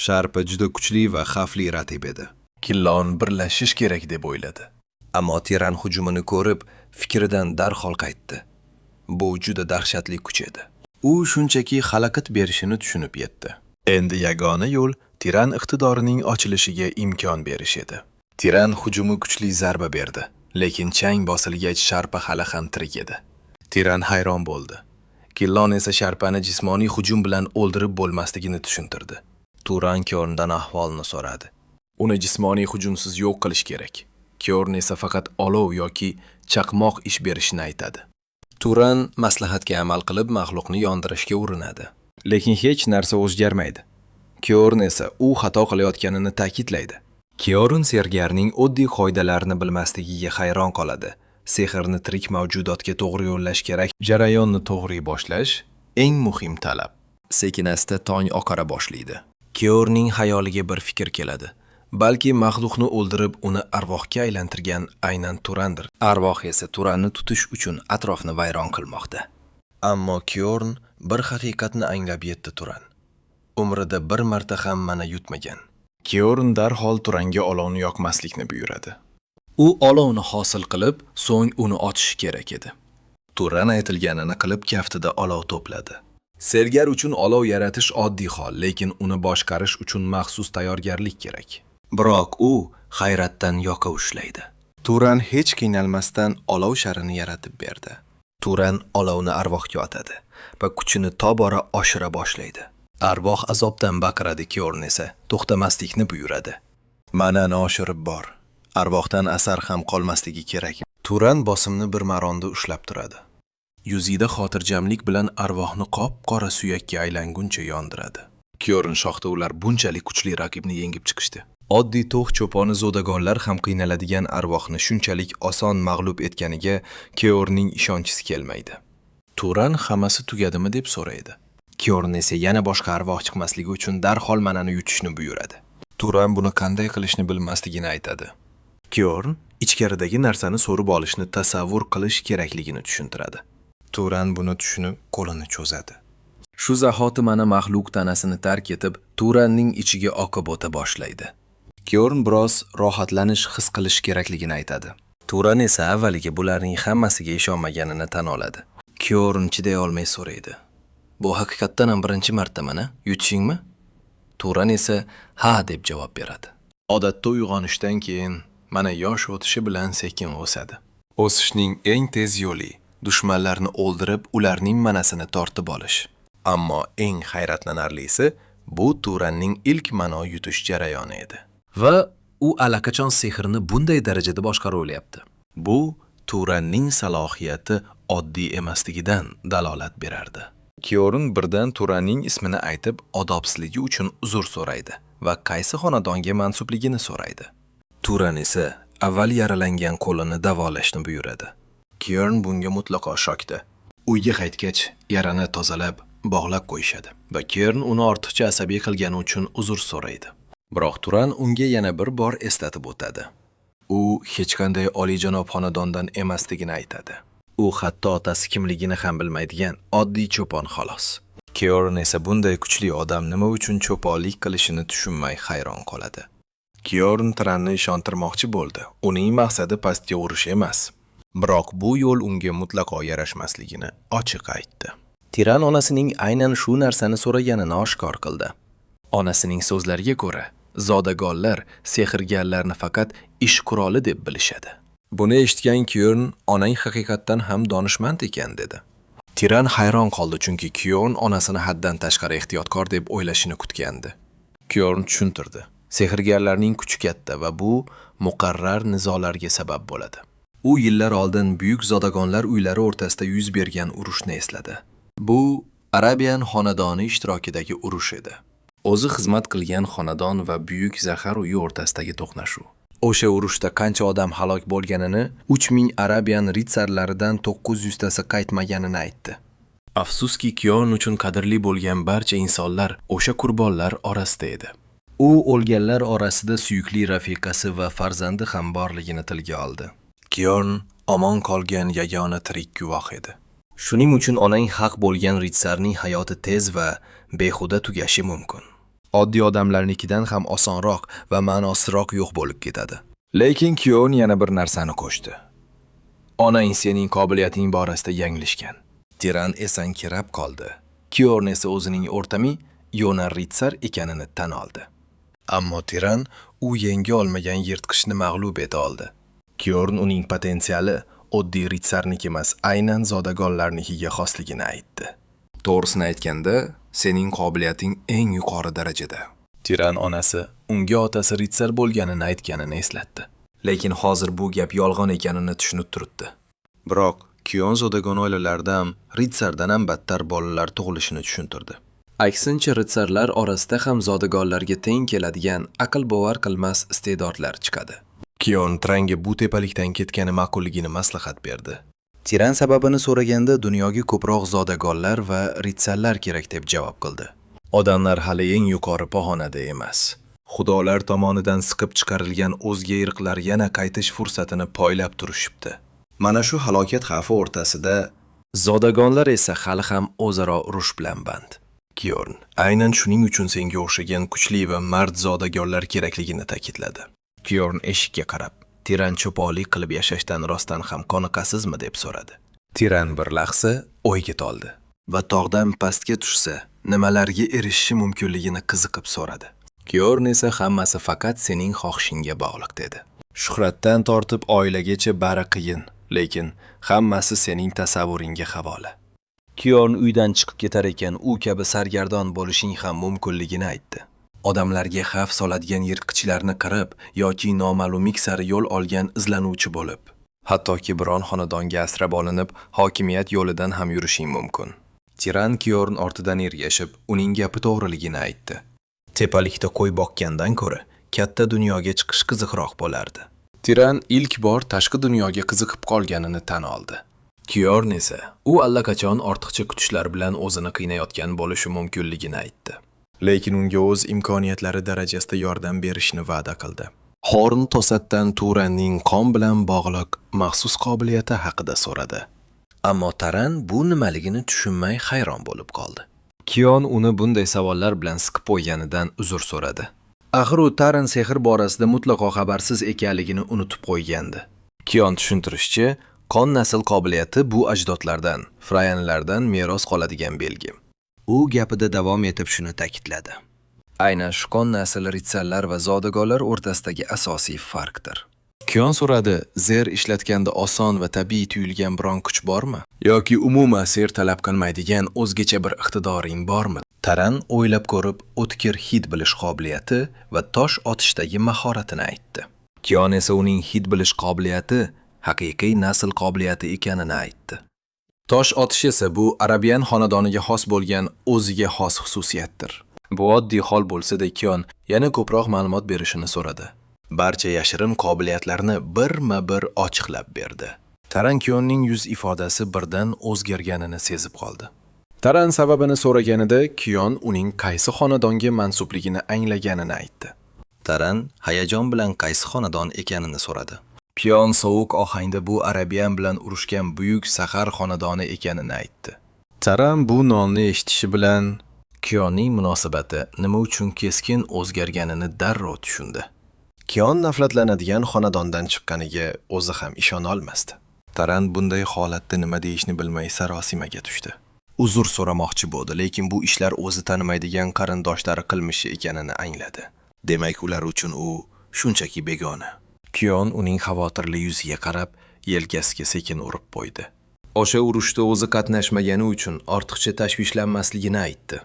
S1: Sharpa juda kuchli va xavfli raqib edi. Killon birlashish kerak deb o'yladi. Ammo Tiran hujumini ko'rib, fikridan darhol qaytdi. Bu juda dahshatli kuch edi. U shunchaki xalaqit berishini tushunib yetdi. Endi yagona yo'l Tiran iqtidorining ochilishiga imkon berish edi. Tiran hujumi kuchli zarba berdi, lekin chang bosilgach sharpa hali ham tirik edi. Tiran hayron bo'ldi. Killon esa sharpani jismoniy hujum bilan o'ldirib bo'lmasligini tushuntirdi. Turan Kyorndan ahvolni so'radi. Uni jismoniy hujumsiz yo'q qilish kerak. Kyorn esa faqat olov yoki chaqmoq ish berishini aytadi. Turan maslahatga amal qilib maxluqni yondirishga urinadi. Lekin hech narsa o'zgarmaydi. Kyorn esa u xato qilayotganini ta'kidlaydi. Kyorn sergarning oddiy qoidalarini bilmasligiga hayron qoladi. Sehrni tirik mavjudotga to'g'ri yo'llash kerak. Jarayonni to'g'ri boshlash eng muhim talab. Sekin-asta tong oqara boshlaydi. Kyorning xayoliga bir fikr keladi. Balki maxluqni o'ldirib uni arvohga aylantirgan aynan Turandir. Arvoh esa Turanni tutish uchun atrofni vayron qilmoqda. Ammo Kyorn bir haqiqatni anglab yetdi Turan. Umrida bir marta ham mana yutmagan. Kyorn darhol Turanga olovni yoqmaslikni buyuradi. U olovni hosil qilib, so'ng uni otishi kerak edi. Turan aytilganini qilib kaftida olov to'pladi. Sergar uchun olov yaratish oddiy hol, lekin uni boshqarish uchun maxsus tayyorgarlik kerak. Biroq u hayratdan yoqa ushlaydi.
S3: Turan hech qiynalmasdan olov sharini yaratib berdi.
S1: Turan olovni arvohga otadi va kuchini tobora oshira boshlaydi. Arvoh azobdan baqiradi, Kyorn esa to'xtamaslikni buyuradi.
S3: Manani oshirib bor. Arvohdan asar ham qolmasligi kerak.
S1: Turan bosimni bir maromda ushlab turadi. Yuzida xotirjamlik bilan arvohni qop-qora suyakka aylanguncha yondiradi. Kyorn shoxda ular bunchalik kuchli raqibni yengib chiqishdi. Oddiy to'q cho'poni zodagonlar ham qiynaladigan arvohni shunchalik oson mag'lub etganiga Kyornning ishonchisi kelmaydi. Turan hammasi tugadimi deb so'raydi. Kyorn esa yana boshqa arvoh chiqmasligi uchun darhol manani yutishni buyuradi. Turan buni qanday qilishni bilmasligini aytadi. Kyorn ichkaridagi narsani so'rib olishni tasavvur qilish kerakligini tushuntiradi. Turan buni tushunib qo'lini cho'zadi. Shu zahoti mana maxluq tanasini tark etib, Turanning ichiga oqib o'ta boshlaydi. Kyorn biroz rohatlanish his qilish kerakligini aytadi. Turan esa avvaliga bularning hammasiga ishonmaganini tan oladi. Kyorn chiday olmay so'raydi. Bu haqiqatdan ham birinchi marta mana yutishingmi? Turan esa ha deb javob beradi. Odatda uyg'onishdan keyin mana yosh o'tishi bilan sekin o'sadi. O'sishning eng tez yo'li dushmanlarni o'ldirib, ularning manasini tortib olish. Ammo eng hayratlanarlisi bu Turanning ilk mano yutish jarayoni edi. Va u allaqachon sehrni bunday darajada boshqara olyapti. Bu Turanning salohiyati oddiy emasligidan dalolat berardi. Kyorn birdan Turanning ismini aytib, odobsizligi uchun uzr so'raydi va qaysi xonadonga mansubligini so'raydi. Turan esa avval yaralangan qo'lini davolashni buyuradi. Kyorn bunga mutlaqo shokda. Uyga qaytgach, yarani tozalab, bog'lab qo'yishadi va Kyorn uni ortiqcha asabiy qilgani uchun uzr so'raydi. Biroq Turan unga yana bir bor eslatib o'tadi. U hech qanday oliyjanob xonadondan emasligini aytadi. U hatto otasi kimligini ham bilmaydigan oddiy cho'pon xolos. Kyorn esa bunday kuchli odam nima uchun cho'ponlik qilishini tushunmay hayron qoladi. Kyorn Turanni ishontirmoqchi bo'ldi. Uning maqsadi pastga urish emas. Biroq bu yo'l unga mutlaqo yarashmasligini ochiq aytdi. Tiran onasining aynan shu narsani so'raganini oshkor qildi. Onasining so'zlariga ko'ra, zodagonlar sehrgarlarni faqat ish quroli deb bilishadi. Buni eshitgan Kyorn onang haqiqatdan ham donishmand ekan dedi. Tiran hayron qoldi, chunki Kyorn onasini haddan tashqari ehtiyotkor deb o'ylashini kutgandi. Kyorn tushuntirdi. Sehrgarlarning kuchi katta va bu muqarrar nizolarga sabab bo'ladi. U yillar oldin buyuk zodagonlar uylari o'rtasida yuz bergan urushni esladi. Bu Arabian xonadoni ishtirokidagi urush edi. O'zi xizmat qilgan xonadon va buyuk zahar uyi o'rtasidagi to'qnashuv. O'sha urushda qancha odam halok bo'lganini, 3000 Arabian ritsarlaridan 900 tasi qaytmaganini aytdi. Afsuski, Kyorn uchun qadrli bo'lgan barcha insonlar o'sha qurbonlar orasida edi. U o'lganlar orasida suyukli rafiqasi va farzandi ham borligini tilga oldi. Kyorn omon qolgan yagona tirik guvoh edi. Shuning uchun onang haq bo'lgan ritsarning hayoti tez va behuda tugashi mumkin. Oddiy odamlarnikidan ham osonroq va ma'nosizroq yo'q bo'lib ketadi. Lekin Kyorn yana bir narsani qo'shdi. Onang sening qobiliyating borasida yanglishgan. Tiran esankirab qoldi. Kyorn esa o'zining o'rtami Yona ritsar ekanini tan oldi. Ammo Tiran u yenga olmagan yirtqichni mag'lub eta oldi. Kyorn uning potensiali oddiy ritsarniki emas, aynan zodagonlarnikiga xosligini aytdi. To'g'risini aytganda, sening qobiliyating eng yuqori darajada. Tiran onasi unga otasi ritsar bo'lganini aytganini eslatdi. Lekin hozir bu gap yolg'on ekanini tushunib turibdi. Biroq Kyon zodagon oilalarida ham ritsardan ham battar bolalar tug'ilishini tushuntirdi. Aksincha ritsarlar orasida ham zodagonlarga teng keladigan aql bovar qilmas iste'dodlar chiqadi. Kyon Tranga bu tepalikdan ketgani ma'qulligini maslahat berdi. Tiran sababini so'raganda dunyoga ko'proq zodagonlar va ritsarlar kerak deb javob qildi. Odamlar hali eng yuqori pog'onada emas. Xudolar tomonidan siqib chiqarilgan o'zga irqlar yana qaytish fursatini poylab turishibdi. Mana shu halokat xavfi o'rtasida zodagonlar esa hali ham o'zaro urush bilan band. Kyorn aynan shuning uchun senga o'xshagan kuchli va mard zodagonlar kerakligini ta'kidladi. Kyorn eshikka qarab, Tiran cho'ponlik qilib yashashdan rostdan ham qoniqasizmi deb so'radi. Tiran bir lahza o'yga toldi va tog'dan pastga tushsa, nimalarga erishishi mumkinligini qiziqib so'radi. Kyorn esa hammasi faqat sening xohishingga bog'liq dedi. Shuhratdan tortib oilagacha bari qiyin, lekin hammasi sening tasavvuringga havola. Kyorn uydan chiqib ketar ekan, u kabi sargardon bo'lishing ham mumkinligini aytdi. Odamlarga xavf soladigan yirtqichlarni qirib yoki noma'lumlik sari yo'l olgan izlanuvchi bo'lib, hattoki biron xonadonga asrab olinib, hokimiyat yo'lidan ham yurishing mumkin. Tiran Kyorn ortidan ergashib, uning gapi to'g'riligini aytdi. Tepalikda qo'y boqqandan ko'ra katta dunyoga chiqish qiziqroq bo'lardi. Tiran ilk bor tashqi dunyoga qiziqib qolganini tan oldi. Kyorn esa u allaqachon ortiqcha kutishlar bilan o'zini qiynayotgan bo'lishi mumkinligini aytdi. Lekin unga o'z imkoniyatlari darajasida yordam berishni va'da qildi. Horn to'satdan Turanning qon bilan bog'liq maxsus qobiliyati haqida so'radi. Ammo Taran bu nimaligini tushunmay hayron bo'lib qoldi. Kion uni bunday savollar bilan siqib qo'yganidan uzr so'radi. Axir u Taran sehr borasida mutlaqo xabarsiz ekanligini unutib qo'ygandi. Kion tushuntirishicha, qon nasl qobiliyati bu ajdodlardan, Frayanlardan meros qoladigan belgi.
S2: U gapida davom etib shuni ta'kidladi.
S1: Aynan shu qon nasl ritsarlar va zodagonlar o'rtasidagi asosiy farqdir. Kion so'radi, zer ishlatganda oson va tabiiy tuyulgan biron kuch bormi? Yoki umuman ser talab qilmaydigan o'zgacha bir iqtidoring bormi? Taran o'ylab ko'rib, o'tkir hid bilish qobiliyati va tosh otishdagi mahoratini aytdi. Kion esa uning hid bilish qobiliyati haqiqiy nasl qobiliyati ekanini aytdi. Tosh otish esa bu Arabian xonadoniga xos bo'lgan o'ziga xos xususiyatdir. Bu oddiy hol bo'lsa-da, Kion yana ko'proq ma'lumot berishini so'radi. Barcha yashirin qobiliyatlarni birma-bir ochiqlab berdi. Taran Kionning yuz ifodasi birdan o'zgarganini sezib qoldi. Taran sababini so'raganida Kion uning qaysi xonadonga mansubligini anglaganini aytdi.
S2: Taran hayajon bilan qaysi xonadon ekanini so'radi.
S1: Kion sovuq ohangda bu Arabian bilan urushgan buyuk Sahar xonadoni ekanini aytdi. Taran bu nomni eshitishi bilan Kionning munosabati nima uchun keskin o'zgarganini darrov tushundi. Kion nafratlanadigan xonadondan chiqqaniga o'zi ham ishona olmasdi. Taran bunday holatda nima deyishni bilmay sarosimaga tushdi. Uzr so'ramoqchi bo'ldi, lekin bu ishlar o'zi tanimaydigan qarindoshlari qilmishi ekanini angladi. Demak, ular uchun u shunchaki begona. Kion uning xavotirli yuziga qarab, yelkasiga sekin urib qo'ydi. O'sha urushda o'zi qatnashmagani uchun ortiqcha tashvishlanmasligini aytdi.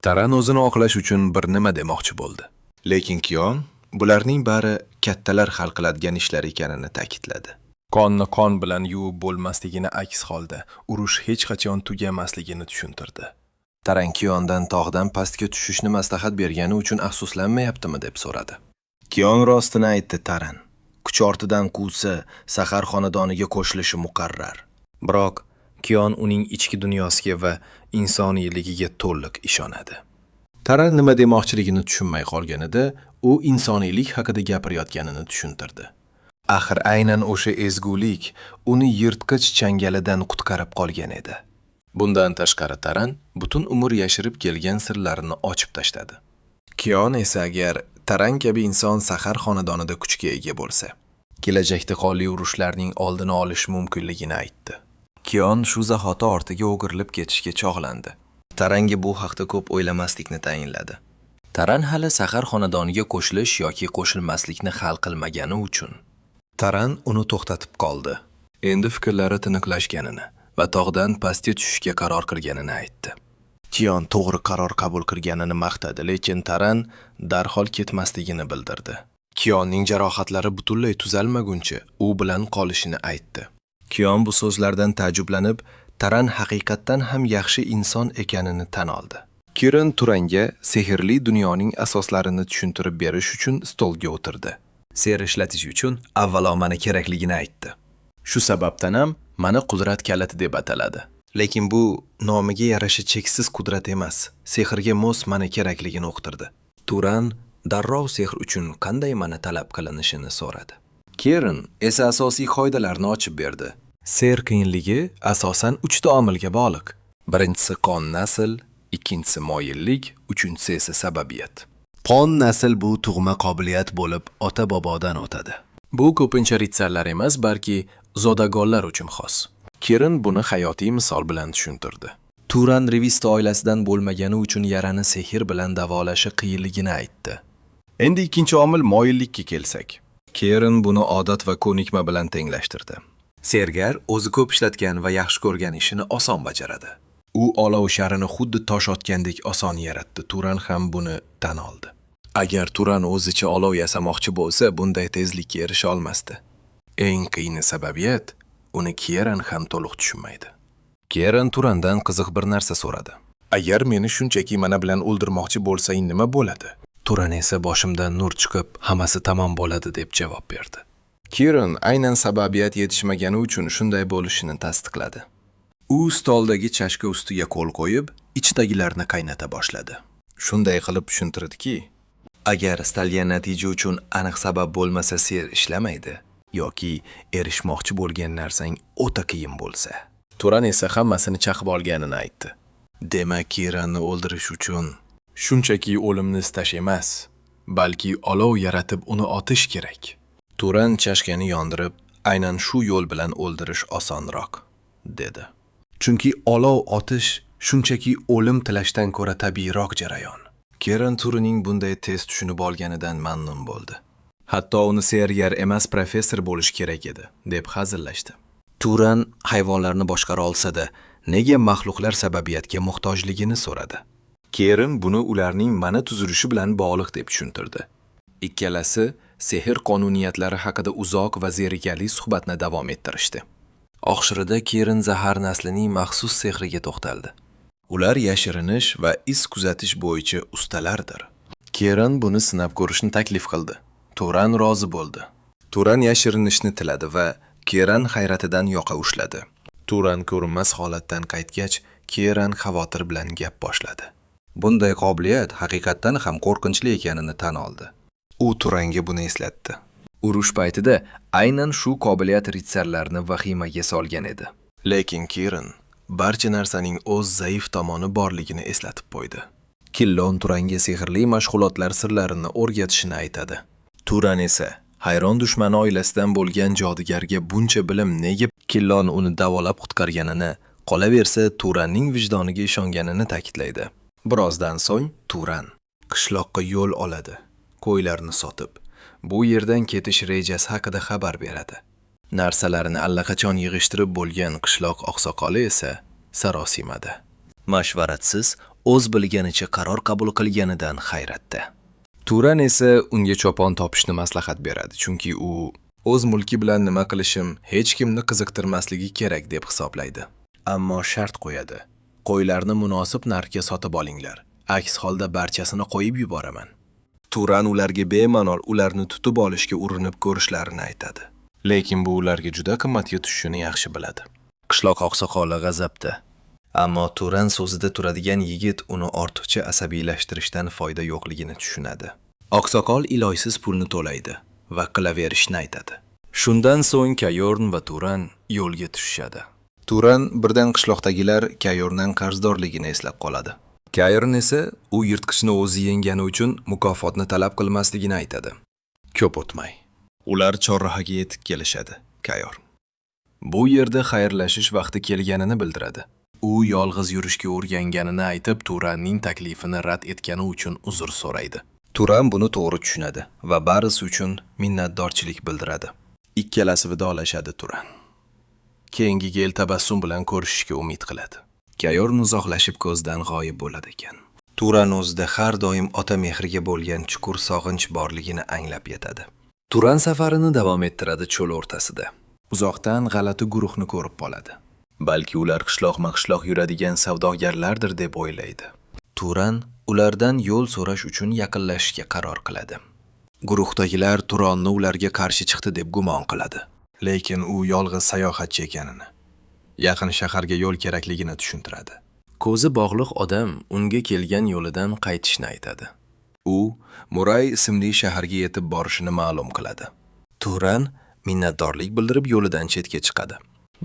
S1: Taran o'zini oqlash uchun bir nima demoqchi bo'ldi. Lekin Kion bularning bari kattalar hal qiladigan ishlar ekanini ta'kidladi. Qonni qon bilan yuvib bo'lmasligini, aks holda urush hech qachon tugamasligini tushuntirdi. Taran Kiondan tog'dan pastga tushishni maslahat bergani uchun afsuslanmayaptimi deb so'radi. Kion rostini aytdi Taran. Kuch ortidan quvsa, Sahar xonadoniga qo'shilishi muqarrar. Biroq Kion uning ichki dunyosiga va insoniyligiga to'liq ishonadi. Taran nima demoqchiligini tushunmay qolganida, u insoniylik haqida gapirayotganini tushuntirdi. Axir aynan o'sha ezgulik uni yirtqich changalidan qutqarib qolgan edi. Bundan tashqari Taran butun umr yashirib kelgan sirlarini ochib tashladi. Kion esa agar Taran kabi inson Sahar xonadonida kuchga ega bo'lsa, kelajakda qonli urushlarning oldini olish mumkinligini aytdi. Kion shu zahoti ortiga o'girilib ketishga chog'landi.
S2: Taranga bu haqda ko'p o'ylamaslikni tayinladi. Taran hali Sahar xonadoniga qo'shilish yoki qo'shilmaslikni hal qilmagani uchun
S1: Taran uni to'xtatib qoldi. Endi fikrlari tiniqlashganini va tog'dan pastga tushishga qaror qilganini aytdi. Kion to'g'ri qaror qabul qilganini maqtadi, lekin Taran darhol ketmasligini bildirdi. Kionning jarohatlari butunlay tuzalmaguncha u bilan qolishini aytdi. Kion bu so'zlardan ta'jublanib, Taran haqiqatdan ham yaxshi inson ekanini tan oldi. Kirin Turanga sehrli dunyoning asoslarini tushuntirib berish uchun stolga o'tirdi. Ser ishlatish uchun avvalo mana kerakligini aytdi. Shu sababdan ham mana qudrat kaliti deb ataladi. Lekin bu nomiga yarasha cheksiz qudrat emas, sehrga mos mana kerakligini uqtirdi. Turan darrov sehr uchun qanday mana talab qilinishini so'radi. Keren esa asosiy qoidalarni ochib berdi. Ser qiyinligi asosan 3 ta omilga bog'liq. Birinchisi qon nasl, ikkinchisi moyillik, uchinchisi esa sababiyat.
S3: Qon nasl bu tug'ma qobiliyat bo'lib, ota-bobodan o'tadi.
S1: Bu ko'pincha ritsarlar emas, balki zodagonlar uchun xos. Kiran buni hayotiy misol bilan tushuntirdi. Turan Revista oilasidan bo'lmagani uchun yarani sehr bilan davolashi qiyinligini aytdi.
S4: Endi ikkinchi omil moyillikka kelsak.
S1: Kerin buni odat va ko'nikma bilan tenglashtirdi.
S2: Sergar o'zi ko'p ishlatgan va yaxshi ko'rgan ishini oson bajaradi.
S1: U olov sharini xuddi tosh otgandek oson yaratdi. Turan ham buni tan oldi. Agar Turan o'zicha olov yasamoqchi bo'lsa, bunday tezlikka erisha olmasdi. Eng qiyini sababiyat, uni Kieran ham to'liq tushunmaydi. Kieran Turandan qiziq bir narsa so'radi.
S4: Agar meni shunchaki mana bilan o'ldirmoqchi bo'lsang nima bo'ladi?
S1: Turan esa boshimdan nur chiqib, hammasi tamom bo'ladi deb javob berdi.
S4: Kiran aynan sababiyat yetishmagani uchun shunday bo'lishini tasdiqladi.
S1: U stoldagi chashka ustiga qo'l qo'yib, ichidagilarni qaynata boshladi. Shunday qilib tushuntirdiki,
S2: Agar istalgan natija uchun aniq sabab bo'lmasa ser ishlamaydi yoki erishmoqchi bo'lgan narsang o'ta qiyin bo'lsa.
S1: Turan esa hammasini chaqib olganini aytdi. Demak, Kiranni o'ldirish uchun shunchaki o'limni istash emas, balki olov yaratib uni otish kerak. Turan chashkani yondirib, aynan shu yo'l bilan o'ldirish osonroq, dedi.
S4: Chunki olov otish shunchaki o'lim tilashdan ko'ra tabiiyroq jarayon.
S1: Keran Turinning bunday tez tushunib olganidan mamnun bo'ldi. Hatto uni sergar emas professor bo'lish kerak edi, deb hazillashdi.
S2: Turan hayvonlarni boshqara olsa-da, nega maxluqlar sababiyatga muhtojligini so'radi.
S1: Kerin buni ularning mana tuzilishi bilan bog'liq deb tushuntirdi. Ikkalasi sehr qonuniyatlari haqida uzoq va zerikarli suhbatni davom ettirishdi.
S2: Oxirida Kerin zahar naslining maxsus sehriga to'xtaldi.
S1: Ular yashirinish va iz kuzatish bo'yicha ustalardir. Kerin buni sinab ko'rishni taklif qildi. Turan rozi bo'ldi. Turan yashirinishni tiladi va Keran hayratidan yoqa ushladi. Turan ko'rinmas holatdan qaytgach, Keran xavotir bilan gap boshladi.
S2: Bunday qobiliyat haqiqatdan ham qo'rqinchli ekanini tan oldi.
S1: U Turanga buni eslatdi.
S2: Urush paytida aynan shu qobiliyat ritsarlarni vahimaga solgan edi.
S1: Lekin Kirin barcha narsaning o'z zaif tomoni borligini eslatib qo'ydi. Killon Turanga sehrli mashg'ulotlar sirlarini o'rgatishini aytadi. Turan esa hayron dushmani oilasidan bo'lgan jodugarga buncha bilim nega
S2: Killon uni davolab qutqarganini, qolaversa Turanning vijdoniga ishonganini ta'kidlaydi.
S1: Birozdan so'ng Turan qishloqqa yo'l oladi, qo'ylarni sotib, bu yerdan ketish rejasi haqida xabar beradi. Narsalarini allaqachon yig'ishtirib bo'lgan qishloq oqsoqoli esa sarosimada.
S2: Mashvaratsiz o'z bilganicha qaror qabul qilganidan hayratda.
S1: Turan esa unga chopon topishni maslahat beradi, chunki u o'z mulki bilan nima qilishim hech kimni qiziqtirmasligi kerak deb hisoblaydi. Ammo shart qo'yadi. Qo'ylarni munosib narxga sotib olinglar. Aks holda barchasini qo'yib yuboraman. Turan ularga bemalol ularni tutib olishga urinib ko'rishlarini aytadi. Lekin bu ularga juda qimmatga tushishini yaxshi biladi.
S3: Qishloq oqsoqoli g'azabda.
S2: Ammo Turan so'zida turadigan yigit uni ortiqcha asabiylashtirishdan foyda yo'qligini tushunadi.
S1: Oqsoqol iloysiz pulni to'laydi va qilaverishni aytadi. Shundan so'ng Kayorn va Turan yo'lga tushishadi.
S4: Turan birdan qishloqdagilar Kayordan qarzdorligini eslab qoladi.
S1: Kayorn esa u yirtqichni o'zi yengani uchun mukofotni talab qilmasligini aytadi. Ko'p o'tmay ular chorrahaga yetib kelishadi. Kayor bu yerda xayrlashish vaqti kelganini bildiradi. U yolg'iz yurishga o'rganganini aytib, Turanning taklifini rad etgani uchun uzr so'raydi.
S2: Turan buni to'g'ri tushunadi va barisi uchun minnatdorchilik bildiradi.
S1: Ikkalasi vidolashadi Turan. Keyingi yil tabassum bilan ko'rishishga umid qiladi. Kayorn uzoqlashib ko'zdan g'oyib bo'ladi ekan.
S2: Turan o'zida har doim ota mehriga bo'lgan chuqur sog'inch borligini anglab yetadi. Turan safarini davom ettiradi cho'l o'rtasida.
S1: Uzoqdan g'alati guruhni ko'rib qoladi. Balki ular qishloqma-qishloq yuradigan savdogarlardir deb o'ylaydi.
S2: Turan ulardan yo'l so'rash uchun yaqinlashishga qaror qiladi. Guruhdagilar Turonni ularga qarshi chiqdi deb gumon qiladi.
S1: Lekin u yolg'iz sayohatchi ekanini, yaqin shaharga yo'l kerakligini tushuntiradi. Ko'zi bog'liq odam unga kelgan yo'lidan qaytishni aytadi. U Muray ismli shaharga yetib borishini ma'lum qiladi.
S2: Turan minnatdorlik bildirib yo'lidan chetga chiqadi.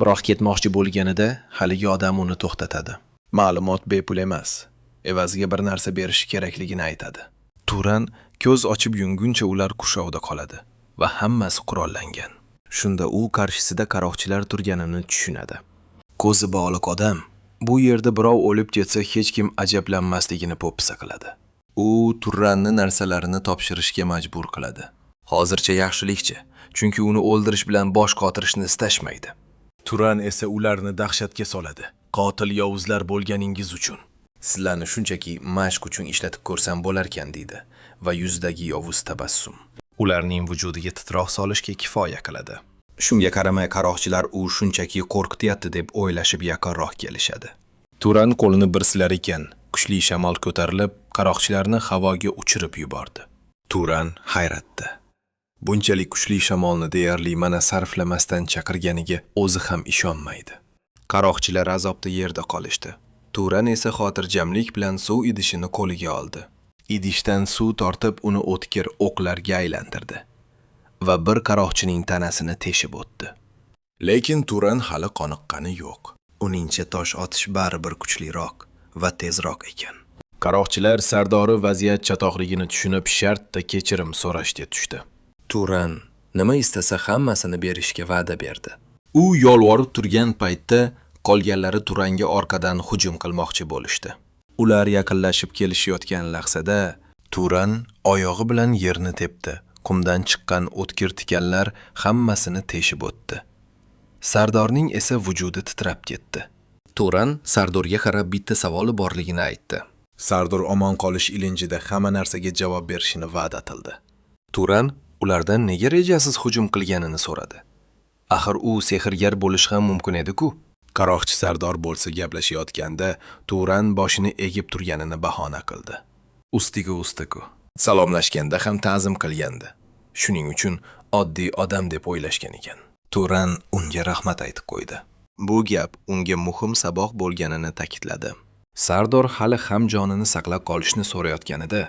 S1: Biroq ketmoqchi bo'lganida haligi odam uni to'xtatadi. Ma'lumot bepul emas, evaziga bir narsa berishi kerakligini aytadi. Turan ko'z ochib yumguncha ular qurshovda qoladi va hammasi qurollangan. Shunda u qarshisida qaroqchilar turganini tushunadi. Ko'zi bog'liq odam bu yerda birov o'lib ketsa hech kim ajablanmasligini po'pisa qiladi.
S4: U Turanni narsalarini topshirishga majbur qiladi.
S1: Hozircha yaxshilikcha, chunki uni o'ldirish bilan bosh qotirishni istashmaydi.
S4: Turan esa ularni dahshatga soladi. Qotil yovuzlar bo'lganingiz uchun.
S1: Sizlarni shunchaki mashq uchun ishlatib ko'rsam bo'larkan deydi va yuzidagi yovuz tabassum ularning vujudiga titroq solishga kifoya qiladi. Shunga qaramay qaroqchilar u shunchaki qo'rqityapti deb o'ylashib yaqinroq kelishadi.
S4: Turan qo'lini bir silar ekan, kuchli shamol ko'tarilib, qaroqchilarni havoga uchirib yubordi. Turan hayratda. Bunchalik kuchli shamolni deyarli mana sarflamasdan chaqirganiga o'zi ham ishonmaydi.
S1: Qaroqchilar azobda yerda qolishdi. Turan esa xotirjamlik bilan suv idishini qo'liga oldi. Idishdan suv tortib uni o'tkir o'qlarga aylantirdi va bir qaroqchining tanasini teshib o'tdi.
S4: Lekin Turan hali qoniqqani yo'q.
S1: Uningcha tosh otish baribir kuchliroq va tezroq ekan.
S4: Qaroqchilar sardori vaziyat chatoqligini tushunib shartta kechirim so'rashga tushdi.
S1: Turan nima istasa hammasini berishga va'da berdi.
S4: U yolvorib turgan paytda qolganlari Turanga orqadan hujum qilmoqchi bo'lishdi. Ular yaqinlashib kelishayotgan lahzada Turan oyog'i bilan yerni tepdi.
S1: Qumdan chiqqan o'tkir tikanlar hammasini teshib o'tdi. Sardorning esa vujudi titrab ketdi. Turan Sardorga qarab bitta savoli borligini aytdi.
S4: Sardor omon qolish ilinjida hamma narsaga javob berishini va'da qildi.
S1: Turan ulardan nega rejasiz hujum qilganini so'radi. Axir u sehrgar bo'lishi ham mumkin edi-ku.
S4: Qaroqchi sardor bo'lsa gaplashayotganda Turan boshini egib turganini bahona qildi.
S1: Ustiga ustiku. Salomlashganda ham ta'zim qilgandi. Shuning uchun oddiy odam deb o'ylashgan ekan.
S2: Turan unga rahmat aytib qo'ydi. Bu gap unga muhim saboq bo'lganini ta'kidladi.
S1: Sardor hali ham jonini saqlab qolishni so'rayotganida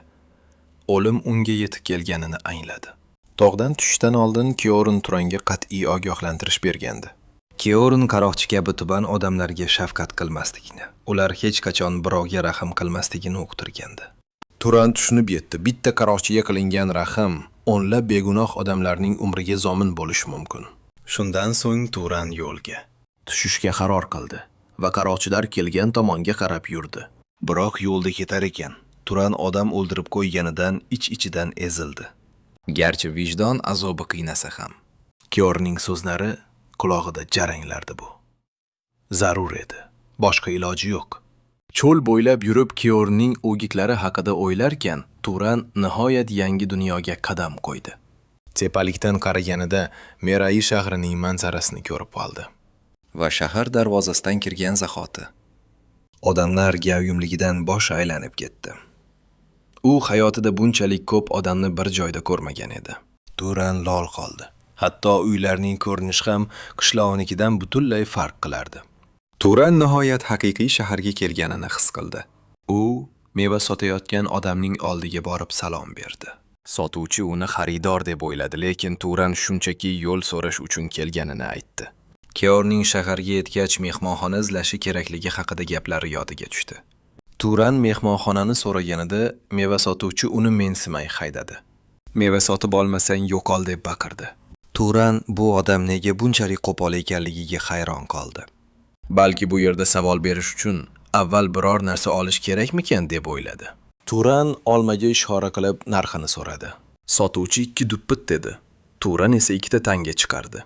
S1: o'lim unga yetib kelganini angladi.
S4: Tog'dan tushishdan oldin Kiorin Turanga qat'iy ogohlantirish bergandi.
S1: Kiorin qaroqchi kabi tuban odamlarga shafqat qilmaslikni, ular hech qachon birovga rahm qilmasligini uqtirgandi.
S4: Turan tushunib yetdi, bitta qaroqchiga qilingan rahm o'nlab begunoh odamlarning umriga zomin bo'lishi mumkin.
S3: Shundan so'ng Turan yo'lga tushishga qaror qildi va qaroqchilar kelgan tomonga qarab yurdi.
S2: Biroq yo'lda ketar ekan, Turan odam o'ldirib qo'yganidan ich-ichidan ezildi.
S1: Garchi vijdon azobi qiynasa ham.
S4: Kiorning so'zlari qulog'ida jaranglardi bu. Zarur edi. Boshqa iloji yo'q. Cho'l bo'ylab yurib Kiorning o'giklari haqida o'ylarkan, Turan nihoyat yangi dunyoga qadam qo'ydi. Tepalikdan qaraganida Merai shahrining manzarasini ko'rib qoldi.
S1: Va shahar darvozasidan kirgan zahoti odamlar gavjumligidan bosh aylanib ketdi. U hayotida bunchalik ko'p odamni bir joyda ko'rmagan edi.
S4: Turan lol qoldi. Hatto uylarning ko'rinishi ham qishlog'inikidan butunlay farq qilardi.
S1: Turan nihoyat haqiqiy shaharga kelganini his qildi. U meva sotayotgan odamning oldiga borib salom berdi. Sotuvchi uni xaridor deb o'yladi, lekin Turan shunchaki yo'l so'rash uchun kelganini aytdi. Keorning shaharga yetgach mehmonxona izlashi kerakligi haqida gaplari yodiga tushdi.
S4: Turan mehmonxonani so'raganida meva sotuvchi uni mensimay haydadi. Meva sotib olmasang yo'qol deb baqirdi.
S2: Turan bu odam nega bunchalik qo'pol ekanligiga hayron qoldi.
S1: Balki bu yerda savol berish uchun avval biror narsa olish kerakmikan deb o'yladi.
S4: Turan olmaga ishora qilib narxini so'radi. Sotuvchi 2 duppit dedi. Turan esa 2 ta tanga chiqardi.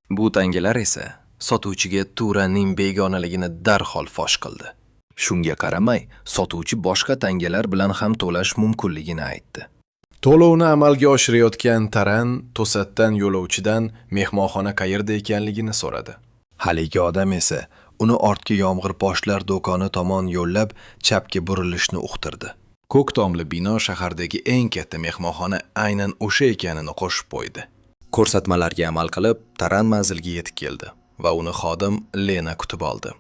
S1: Bu tangalar esa sotuvchiga Turanning begonaligini darhol fosh qildi. Shunga qaramay, sotuvchi boshqa tangalar bilan ham to'lash mumkinligini aytdi.
S4: To'lovni amalga oshirayotgan Taran to'satdan yo'lovchidan mehmonxona qayerda ekanligini so'radi.
S1: Haligi odam esa uni ortga yomg'irposhlar do'koni tomon yo'llab, chapga burilishni uqtirdi.
S4: Ko'k tomli bino shahardagi eng katta mehmonxona aynan o'sha ekanini qo'shib qo'ydi.
S1: Ko'rsatmalarga amal qilib, Taran manzilga yetib keldi va uni xodim Lena kutib oldi.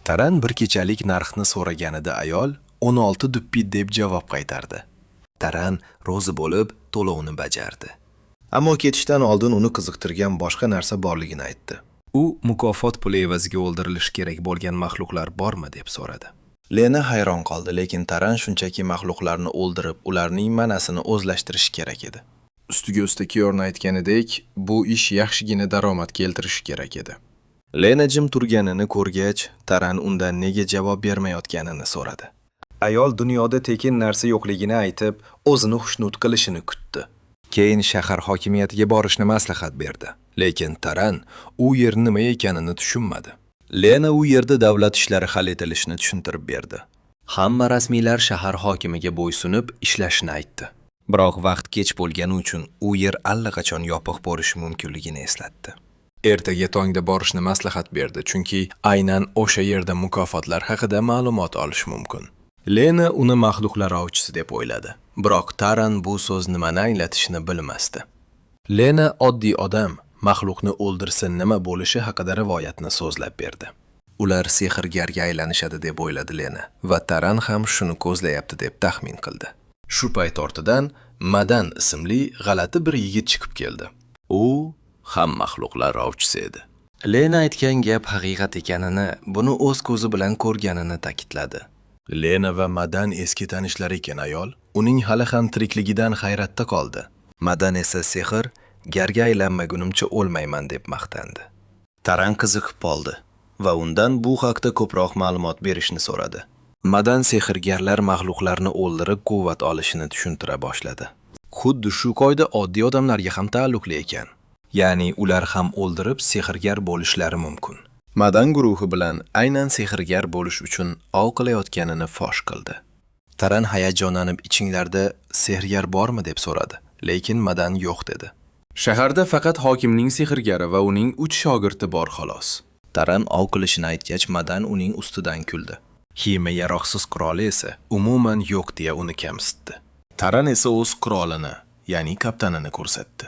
S4: Taran bir kechalik narxni so'raganida ayol 16 duppit deb javob qaytardi.
S1: Taran rozi bo'lib to'lovni bajardi. Ammo ketishdan oldin uni qiziqtirgan boshqa narsa borligini aytdi. U mukofot puli evaziga o'ldirilishi kerak bo'lgan maxluqlar bormi deb so'radi.
S4: Lena hayron qoldi, lekin Taran shunchaki maxluqlarni o'ldirib, ularning ma'nasini o'zlashtirishi kerak edi. Ustiga usta Kiorn aytganidek, bu ish yaxshigina daromad keltirishi kerak edi. Lena jim turganini ko'rgach, Taran undan nega javob bermayotganini so'radi. Ayol dunyoda tekin narsa yo'qligini aytib, o'zini xushnud qilishini kutdi.
S1: Keyin shahar hokimiyatiga borishni maslahat berdi. Lekin Taran u yer nima ekanini tushunmadi.
S4: Lena u yerda davlat ishlari hal etilishini tushuntirib berdi. Hamma rasmiylar shahar hokimiga bo'ysunib ishlashini aytdi.
S1: Biroq vaqt kech bo'lgani uchun u yer allaqachon yopiq bo'lishi mumkinligini eslatdi.
S4: Ertaga tongda borishni maslahat berdi, chunki aynan o'sha yerda mukofotlar haqida ma'lumot olish mumkin. Lena uni maxluqlar ovchisi deb o'yladi. Biroq Taran bu so'z nimani anglatishini bilmasdi. Lena oddiy odam maxluqni o'ldirsa nima bo'lishi haqida rivoyatni so'zlab berdi.
S1: Ular sehrgarga aylanishadi deb o'yladi Lena va Taran ham shuni ko'zlayapti deb taxmin qildi.
S4: Shu payt ortidan Madan ismli g'alati bir yigit chiqib keldi. U ham maxluqlar ovchisi edi. Lena aytgan gap haqiqat ekanini, buni o'z ko'zi bilan ko'rganini ta'kidladi. Lena va Madan eski tanishlar ekan ayol, uning hali ham tirikligidan hayratda qoldi.
S1: Madan esa sehr garga aylanmagunimcha o'lmayman deb maqtandi.
S3: Taran qiziqib qoldi va undan bu haqda ko'proq ma'lumot berishni so'radi.
S4: Madan sehrgarlar maxluqlarni o'ldirib quvvat olishini tushuntira boshladi. Xuddi shu qoida oddiy odamlarga ham taalluqli ekan. Ya'ni ular ham o'ldirib sehrgar bo'lishlari mumkin. Madan guruhi bilan aynan sehrgar bo'lish uchun ov qilayotganini fosh qildi. Taran hayajonlanib ichinglarda sehrgar bormi deb so'radi, lekin Madan yo'q dedi.
S5: Shaharda faqat hokimning sehrgari va uning 3 shogirdi bor xolos.
S4: Taran ov qilishini aytgach, Madan uning ustidan kuldi. Xiyma yaroqsiz quroli esa umuman yo'q deya uni kamsitdi.
S3: Taran esa o'z qurolini, ya'ni kaptanini ko'rsatdi.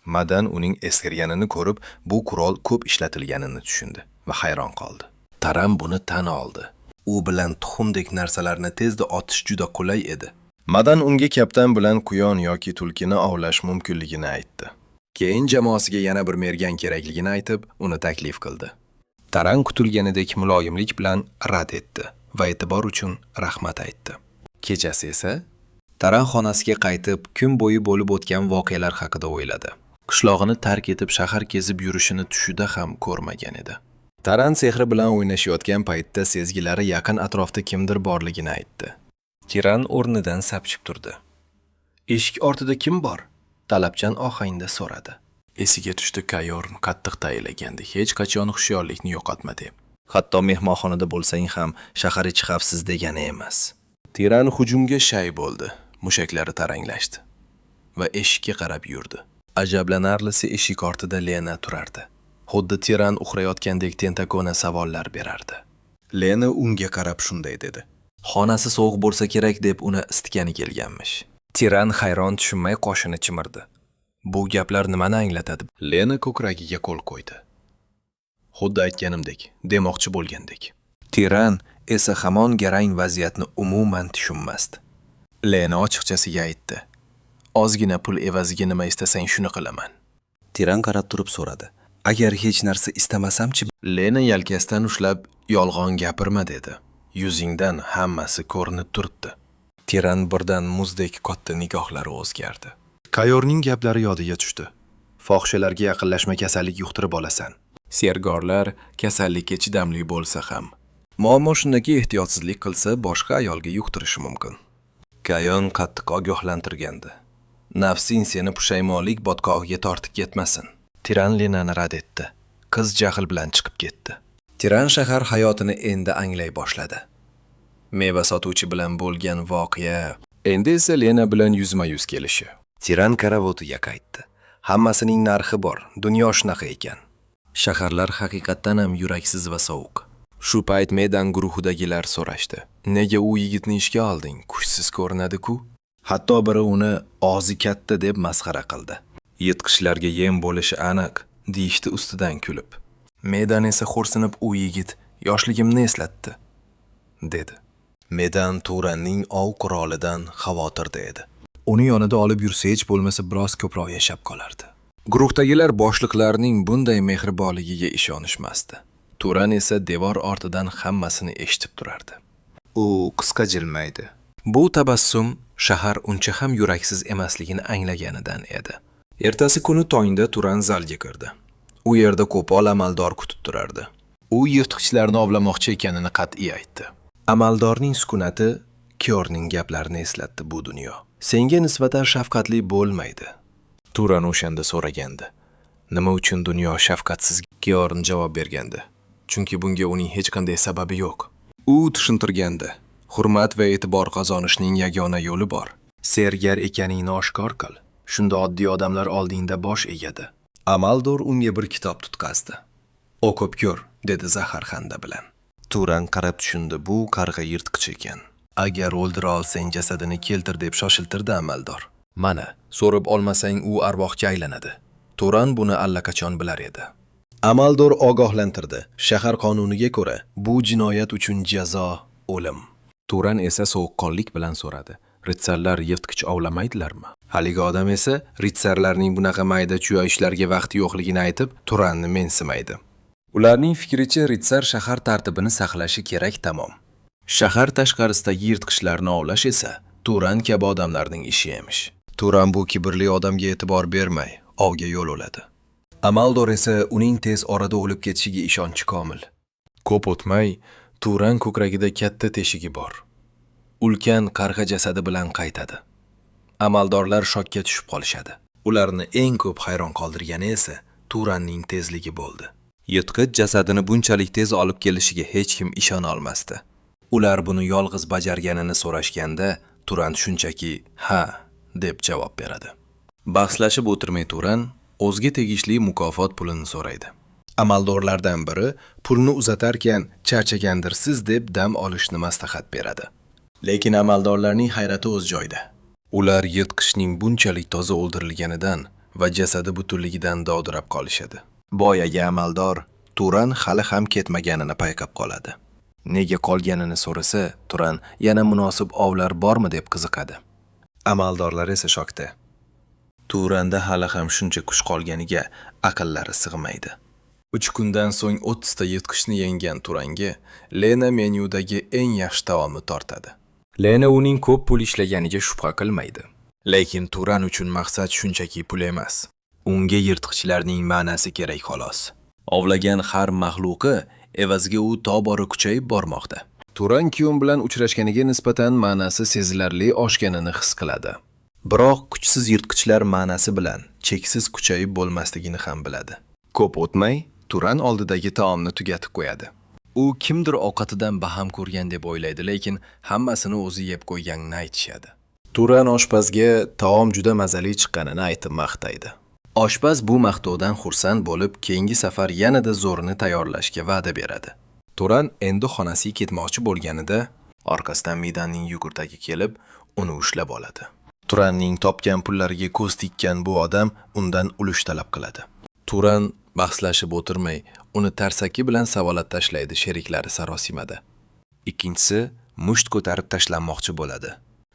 S1: Madan uning eskirganini ko'rib, bu qurol ko'p ishlatilganini tushundi va hayron qoldi.
S4: Taran buni tan oldi. U bilan tuxumdek narsalarni tezda otish juda qulay edi.
S3: Madan unga kaptan bilan quyon yoki tulkini ovlash mumkinligini aytdi.
S1: Keyin jamoasiga yana bir mergan kerakligini aytib, uni taklif qildi. Taran kutilganidek muloyimlik bilan rad etdi va e'tibor uchun rahmat aytdi. Kechasi esa Taran xonasiga qaytib, kun bo'yi bo'lib o'tgan voqealar haqida o'yladi.
S4: Qishlog'ini tark etib shahar kezib yurishini tushida ham ko'rmagan edi. Taran sehri bilan o'ynashayotgan paytda sezgilari yaqin atrofda kimdir borligini aytdi.
S1: Tiran o'rnidan sapchib turdi.
S4: Eshik ortida kim bor? Talabchan ohangda so'radi.
S5: Esiga tushdi Kayorn qattiq tayinlagandi. Hech qachon hushyorlikni yo'qotma deb.
S3: Hatto mehmonxonada bo'lsang ham shahar ichi xavfsiz degani emas.
S4: Tiran hujumga shay bo'ldi. Mushaklari taranglashdi va eshikka qarab yurdi. Ajablanarlisi eshik ortida Lena turardi. Xuddi Tiran uxlayotgandek tentakona savollar berardi.
S1: Lena unga qarab shunday dedi.
S4: Xonasi sovuq bo'lsa kerak deb uni isitgani kelganmish.
S1: Tiran hayron tushunmay qoshini chimirdi.
S4: Bu gaplar nimani anglatadi? Lena ko'kragiga qo'l qo'ydi. Xuddi aytganimdek, demoqchi bo'lgandek.
S1: Tiran esa hamon garang vaziyatni umuman tushunmasdi.
S4: Lena ochiqchasiga aytdi. Ozgina pul evaziga nima istasang shuni qilaman.
S1: Tiran qarab turib so'radi. Agar hech narsa istamasamchi?
S4: Lena yelkasidan ushlab, yolg'on gapirma dedi. Yuzingdan hammasi ko'rinib turibdi. Tiran birdan muzdek qotdi, nigohlari o'zgardi. Kayorning gaplari yodiga tushdi. Fohishalarga yaqinlashma, kasallik yuqtirib olasan. Sergorlar kasallikka chidamli bo'lsa ham,
S1: Muammo shundaki, ehtiyotsizlik qilsa boshqa ayolga yuqtirishi mumkin. Kayon qattiq ogohlantirgandi. Nafsing seni pushaymonlik botqog'iga tortib ketmasin.
S4: Tiran Lenani rad etdi. Qiz jahl bilan chiqib ketdi.
S1: Tiran shahar hayotini endi anglay boshladi. Meva sotuvchi bilan bo'lgan voqea
S4: Endi esa Lena bilan yuzma-yuz kelishi.
S1: Tiran karavotiga qaytdi. Hammasining narxi bor, dunyo shunaqa ekan.
S4: Shaharlar haqiqatdan ham yuraksiz va sovuq. Shu payt Medan guruhidagilar so'rashdi. Nega u yigitni ishga olding? Kuchsiz ko'rinadi-ku.
S3: Hatto biri uni og'zi katta deb masxara qildi.
S1: Yirtqichlarga yem bo'lishi aniq, deyishdi ustidan kulib.
S4: Medan esa xo'rsinib u yigit yoshligimni eslatdi, dedi.
S3: Medan Turanning ov qurolidan xavotirda edi.
S1: Uni yonida olib yursa hech bo'lmasa biroz ko'proq yashab qolardi. Guruhdagilar boshliqlarning bunday mehribonligiga ishonishmasdi.
S4: Turan esa devor ortidan hammasini eshitib turardi.
S2: U qisqa jilmaydi.
S4: Bu tabassum shahar uncha ham yuraksiz emasligini anglaganidan edi. Ertasi kuni tongda Turan zalga kirdi.
S1: U yerda qo'pol amaldor kutib turardi.
S4: U yirtqichlarni ovlamoqchi ekanini qat'iy aytdi.
S1: Amaldorning sukunati Kyorning gaplarini eslatdi. Bu dunyo senga nisbatan shafqatli bo'lmaydi.
S5: Turan o'shanda so'ragandi. Nima uchun dunyo shafqatsiz? Kyorn javob bergandi. Chunki bunga uning hech qanday sababi yo'q.
S1: U tushuntirgandi. Hurmat va e'tibor qozonishning yagona yo'li bor. Sergar ekaningni oshkor qil. Shunda oddiy odamlar oldingda bosh egadi. Amaldor unga bir kitob tutqazdi. O'qib ko'r, dedi zaharxanda bilan. Turan qarab tushundi, bu qarg'a yirtqich ekan. Agar o'ldira olsang jasadini keltir, deb shoshiltirdi amaldor.
S5: Mana, so'rib olmasang u arvohga aylanadi. Turan buni allaqachon bilar edi.
S1: Amaldor ogohlantirdi. Shahar qonuniga ko'ra, bu jinoyat uchun jazo o'lim.
S5: Turan esa sovuqqonlik bilan so'radi. Ritsarlar yirtqich ovlamaydilarmi?
S1: Haligi odam esa ritsarlarning bunaqa mayda-chuya ishlarga vaqti yo'qligini aytib, Turanni mensimaydi. Ularning fikricha ritsar shahar tartibini saqlashi kerak, tamom. Shahar tashqarisidagi yirtqichlarni ovlash esa Turan kabi odamlarning ishi emish. Turan bu kibrli odamga e'tibor bermay, ovga yo'l oladi. Amaldor esa uning tez orada o'lib ketishiga ishonchi komil.
S5: Ko'p o'tmay, Turan ko'kragida katta teshigi bor.
S1: Ulkan qarg'a jasadi bilan qaytadi. Amaldorlar shokka tushib qolishadi. Ularni eng ko'p hayron qoldirgani esa Turanning tezligi bo'ldi. Yirtqich jasadini bunchalik tez olib kelishiga hech kim ishona olmasdi. Ular buni yolg'iz bajarganini so'rashganda, Turan shunchaki "Ha" deb javob beradi.
S5: Bahslashib o'tirmay Turan o'ziga tegishli mukofot pulini so'raydi.
S1: Amaldorlardan biri pulni uzatarkan charchagandirsiz deb dam olishni maslahat beradi.
S4: Lekin amaldorlarning hayrati o'z joyida.
S1: Ular yirtqichning bunchalik toza o'ldirilganidan va jasadi butunligidan dovdirab qolishadi. Boyagi amaldor Turan hali ham ketmaganini payqab qoladi. Nega qolganini so'rasa, Turan yana munosib ovlar bormi deb qiziqadi. Amaldorlar esa shokda. Turanda hali ham shuncha kuch qolganiga aqllari sig'maydi.
S5: 3 kundan so'ng 30 ta yirtqichni yenggan Turanga Lena menyudagi eng yaxshi taomni tortadi. Lena uning ko'p pul ishlaganiga shubha qilmaydi. Lekin Turan uchun maqsad shunchaki pul emas.
S1: Unga yirtqichlarning ma'nasi kerak xolos. Ovlagan har maxluqi evaziga u tobora kuchayib bormoqda. Turan Kyun bilan uchrashganiga nisbatan ma'nasi sezilarli oshganini his qiladi. Biroq kuchsiz yirtqichlar ma'nasi bilan cheksiz kuchayib bo'lmasligini ham biladi. Ko'p o'tmay Turan oldidagi taomni tugatib qo'yadi. U kimdir ovqatidan baham ko'rgan deb o'ylaydi, lekin hammasini o'zi yeb qo'yganini aytishadi.
S4: Turan oshpazga taom juda mazali chiqqanini aytib maqtaydi.
S1: Oshpaz bu maqtovdan xursand bo'lib, keyingi safar yanada zo'rini tayyorlashga va'da beradi. Turan endi xonasiga ketmoqchi bo'lganida orqasidan Midanning yugurdagi kelib, uni ushlab oladi. Turanning topgan pullariga ko'z tikkan bu odam undan ulush talab qiladi.
S5: Turan bahslashib o'tirmay, uni tarsaki bilan savalab tashlaydi sheriklari sarosimada.
S1: Ikkinchisi musht ko'tarib tashlanmoqchi bo'ladi.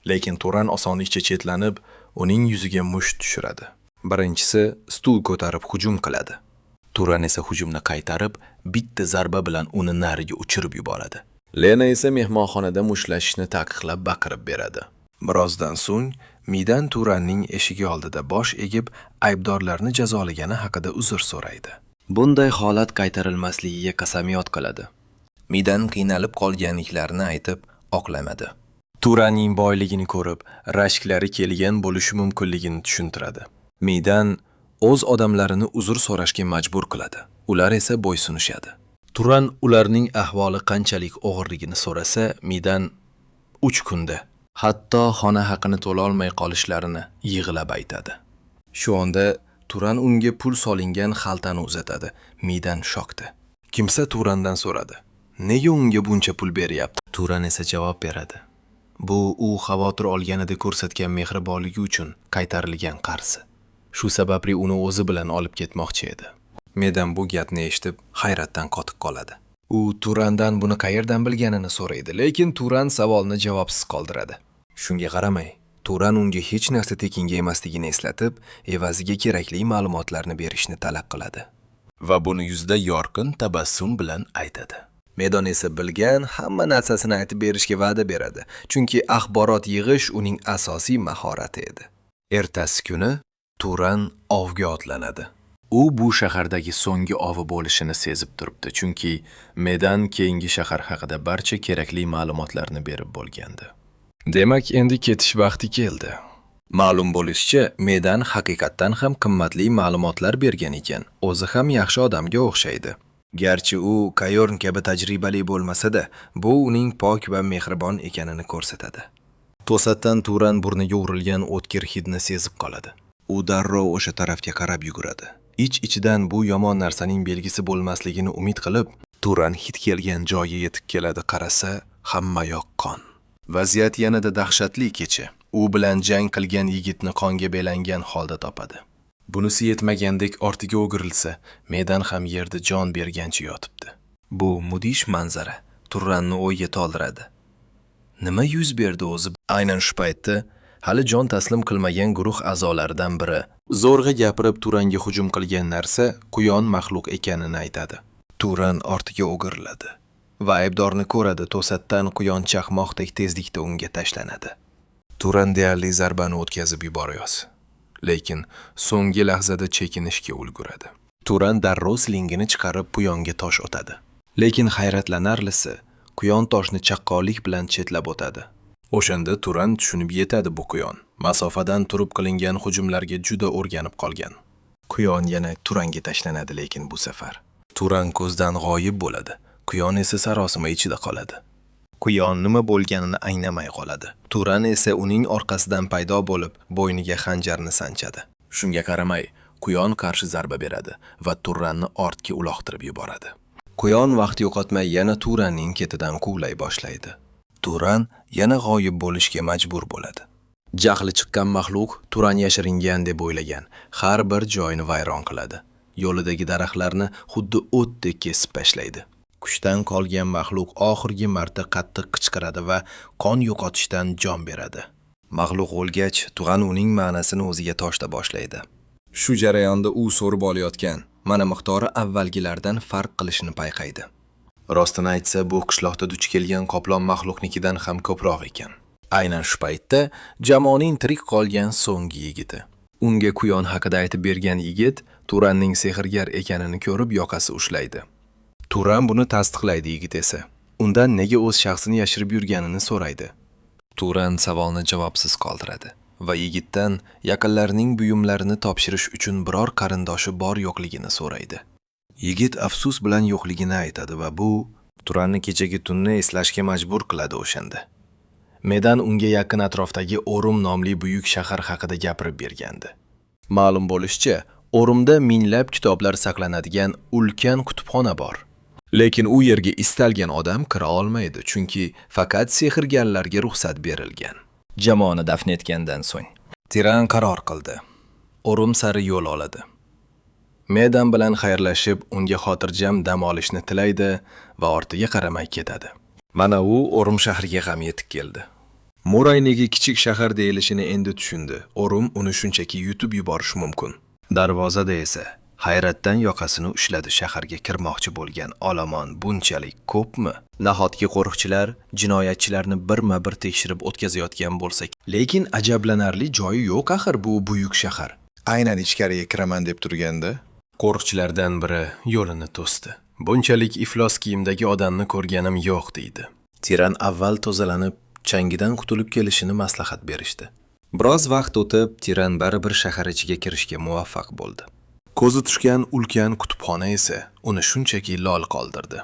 S5: Lekin Turan osonlikcha chetlanib, uning yuziga musht tushiradi.
S1: Birinchisi stul ko'tarib hujum qiladi.
S4: Turan esa hujumni qaytarib, bitta zarba bilan uni nariga uchirib yuboradi.
S5: Lena esa mehmonxonada mushtlashishni taqiqlab baqirib beradi.
S1: Birozdan so'ng Midan Turanning eshigi oldida bosh egib, aybdorlarni jazolagani haqida uzr so'raydi. Bunday holat qaytarilmasligiga qasamyod qiladi. Midan qiynalib qolganliklarini aytib, oqlamadi.
S5: Turanning boyligini ko'rib, rashklari kelgan bo'lishi mumkinligini tushuntiradi. Midan o'z odamlarini uzr so'rashga majbur qiladi. Ular esa bo'ysunishadi. Turan ularning ahvoli qanchalik og'irligini so'rasa, Midan 3 kunda hatto xona haqini to'la olmay qolishlarini yig'lab aytadi. Shu onda Turan unga pul solingan xaltani uzatadi. Midan shokda. Kimsa Turandan so'radi: "Nega unga buncha pul beryapti?"
S4: Turan esa javob beradi. Bu u xavotir olganida ko'rsatgan mehribonligi uchun qaytarilgan qarzi. Shu sababli uni o'zi bilan olib ketmoqchi edi.
S1: Medan bu gapni eshitib hayratdan qotib qoladi. U Turandan buni qayerdan bilganini so'raydi, lekin Turan savolni javobsiz qoldiradi. Shunga qaramay, Turan unga hech narsa tekinga emasligini eslatib, evaziga kerakli ma'lumotlarni berishni talab qiladi.
S4: Va buni yuzida yorqin tabassum bilan aytadi.
S1: Medon esa bilgan hamma narsasini aytib berishga va'da beradi, chunki axborot yig'ish uning asosiy mahorati edi. Ertasi kuni Turan ovga otlanadi.
S4: U bu shahardagi so'nggi ovi bo'lishini sezib turibdi, chunki Medan keyingi shahar haqida barcha kerakli ma'lumotlarni berib bo'lgandi. Demak, endi ketish vaqti keldi. Ma'lum bo'lishicha, Medan haqiqatdan ham qimmatli ma'lumotlar bergan ekan. O'zi ham yaxshi odamga o'xshaydi.
S1: Garchi u Kayorn kabi tajribali bo'lmasa-da, bu uning pok va mehribon ekanini ko'rsatadi.
S4: To'satdan Turan burniga urilgan o'tkir hidni sezib qoladi.
S1: U darrov o'sha tarafga qarab yuguradi.
S4: Ich-ichidan bu yomon narsaning belgisi bo'lmasligini umid qilib, Turan hid kelgan joyga yetib keladi, qarasa, hammayoq qon. Vaziyat yanada dahshatli kecha. U bilan jang qilgan yigitni qonga belangan holda topadi. Bunisi yetmagandek ortiga o'girilsa, Medan ham yerda jon bergancha yotibdi.
S1: Bu mudish manzara Turanni o'yga toldiradi. Nima yuz berdi o'zi?
S4: Aynan shu paytda hali jon taslim qilmagan guruh a'zolaridan biri zo'rg'a gapirib Turanga hujum qilgan narsa quyon maxluq ekanini aytadi.
S1: Turan ortiga o'giriladi va aybdorni ko'radi, to'satdan quyon chaqmoqdek tezlikda unga tashlanadi.
S4: Turan deyarli zarbani o'tkazib yuborayos. Lekin so'nggi lahzada chekinishga ulguradi. Turan darrov silingini chiqarib quyonga tosh otadi. Lekin hayratlanarlisi, quyon toshni chaqqonlik bilan chetlab o'tadi. O'shanda Turan tushunib yetadi, bu quyon masofadan turib qilingan hujumlarga juda o'rganib qolgan. Quyon yana Turanga tashlanadi, lekin bu safar Turan ko'zdan g'oyib bo'ladi. Quyon esa sarosima ichida qoladi.
S1: Quyon nima bo'lganini anglamay qoladi. Turan esa uning orqasidan paydo bo'lib, bo'yniga xanjarni sanchadi.
S4: Shunga qaramay, quyon qarshi zarba beradi va Turanni ortga uloqtirib yuboradi.
S1: Quyon vaqt yo'qotmay yana Turanning ketidan quvlay boshlaydi. Turan yana g'oyib bo'lishga majbur bo'ladi.
S4: Jahli chiqqan maxluq Turan yashiringan deb o'ylagan har bir joyini vayron qiladi. Yo'lidagi daraxtlarni xuddi o'tdek kesib tashlaydi.
S3: Kuchdan qolgan maxluq oxirgi marta qattiq qichqiradi va qon yo'qotishdan jon beradi.
S1: Maxluq o'lgach, Turan uning ma'nasini o'ziga toshla boshlaydi. Shu jarayonda u so'rib olayotgan mana miqdori avvalgilardan farq qilishini payqaydi.
S4: Rostini aytsa, bu qishloqda duch kelgan qoplon maxluqnikidan ham ko'proq ekan. Aynan shu paytda jamoaning tirik qolgan so'nggi yigiti, unga quyon haqida aytib bergan yigit Turanning sehrgar ekanini ko'rib yoqasi ushlaydi. Turan buni tasdiqlaydi, yigit esa undan nega o'z shaxsini yashirib yurganini so'raydi.
S1: Turan savolni javobsiz qoldiradi va yigitdan yaqinlarining buyumlarini topshirish uchun biror qarindoshi bor yo'qligini so'raydi. Yigit afsus bilan yo'qligini aytadi va bu Turanni kechagi tunni eslashga majbur qiladi o'shanda.
S4: Medan unga yaqin atrofdagi O'rum nomli buyuk shahar haqida gapirib bergandi. Ma'lum bo'lishicha, O'rumda minglab kitoblar saqlanadigan ulkan kutubxona bor. Lekin u yerga istalgan odam kira olmaydi, chunki faqat sehrgarlarga ruxsat berilgan.
S1: Jamoani dafn etgandan so'ng Tiran qaror qildi. O'rum sari yo'l oladi.
S4: Medan bilan xayrlashib, unga xotirjam dam olishni tilaydi va ortiga qaramay ketadi.
S1: Mana u O'rum shahriga ham yetib keldi. Moray nega kichik shahar deyilishini endi tushundi. O'rum uni shunchaki yutib yuborishi mumkin. Darvozada esa hayratdan yoqasini ushladi, shaharga kirmoqchi bo'lgan olomon bunchalik ko'pmi? Nahotki qo'riqchilar jinoyatchilarni birma-bir tekshirib o'tkazayotgan bo'lsa?
S4: Lekin ajablanarli joyi yo'q, axir bu buyuk shahar.
S6: Aynan ichkariga kiraman deb turganda
S4: Qo'riqchilardan biri yo'lini to'sdi. Bunchalik iflos kiyimdagi odamni ko'rganim yo'q, deydi. Tiran avval tozalanib, changidan qutulib kelishini maslahat berishdi.
S1: Biroz vaqt o'tib, Tiran baribir shahar ichiga kirishga muvaffaq bo'ldi.
S4: Ko'zi tushgan ulkan kutubxona esa uni shunchaki lol qoldirdi.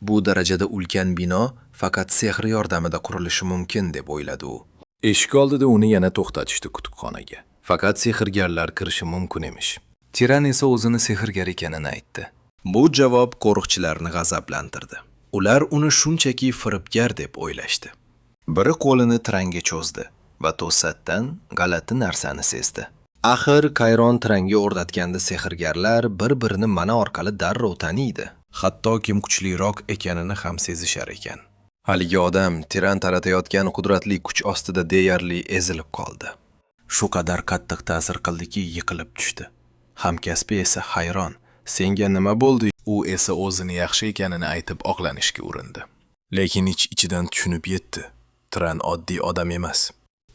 S1: Bu darajada ulkan bino faqat sehr yordamida qurilishi mumkin deb o'yladi u.
S4: Eshik oldida uni yana to'xtatishdi kutubxonaga. Faqat sehrgarlar kirishi mumkin emish.
S1: Tiran esa o'zini sehrgar ekanini aytdi.
S4: Bu javob qo'riqchilarni g'azablantirdi. Ular uni shunchaki firibgar deb o'ylashdi.
S1: Biri qo'lini Tiranga cho'zdi va to'satdan g'alati narsani sezdi. Axir Kayron Tiranga o'rnatganda sehrgarlar bir-birini mana orqali darrov taniydi.
S4: Hatto kim kuchliroq ekanini ham sezishar ekan.
S1: Haligi odam Tiran taratayotgan qudratli kuch ostida deyarli ezilib qoldi.
S4: Shu qadar qattiq ta'sir qildiki, yiqilib tushdi. Hamkasbi esa hayron. Senga nima bo'ldi? U esa o'zini yaxshi ekanini aytib oqlanishga urindi. Lekin ich-ichidan tushunib yetdi. Tiran oddiy odam emas.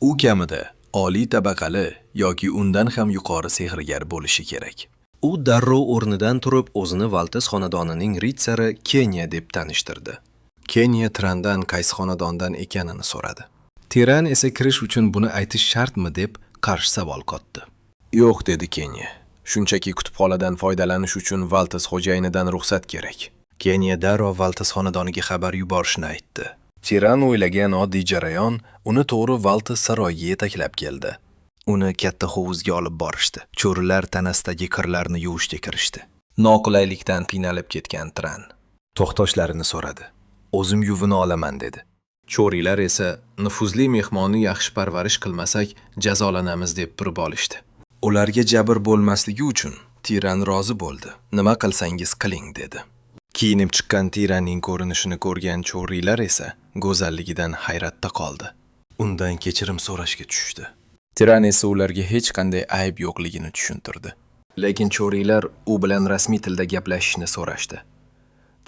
S4: U kamida oliy tabaqali yoki undan ham yuqori sehrgar bo'lishi kerak.
S1: U darrov o'rnidan turib, o'zini Valtes xonadonining ritsari Kenya deb tanishtirdi. Kenya Tirandan qaysi xonadondan ekanini so'radi. Tiran esa kirish uchun buni aytish shartmi deb qarshi savol qotdi.
S5: Yo'q, dedi Kenya. Shunchaki kutubxonadan foydalanish uchun Valtes xo'jayinidan ruxsat kerak.
S1: Kenya darrov Valtes xonadoniga xabar yuborishni aytdi. Tiran o'ylagan oddiy jarayon uni to'g'ri Valtes saroyiga yetaklab keldi. Uni katta hovuzga olib borishdi. Cho'rilar tanasidagi kirlarni yuvishga kirishdi. Noqulaylikdan qiynalib ketgan Tiran to'xtashlarini so'radi. O'zim yuvina olaman dedi.
S5: Cho'rilar esa nufuzli mehmonni yaxshi parvarish qilmasak jazolanamiz deb turib olishdi.
S1: Ularga jabr bo'lmasligi uchun Tiran rozi bo'ldi. Nima qilsangiz qiling dedi.
S5: Kiyinib chiqqan Tiranning ko'rinishini ko'rgan cho'rilar esa go'zalligidan hayratda qoldi. Undan kechirim so'rashga tushdi. Tiran esa ularga hech qanday ayb yo'qligini tushuntirdi.
S1: Lekin cho'rilar u bilan rasmiy tilda gaplashishni so'rashdi.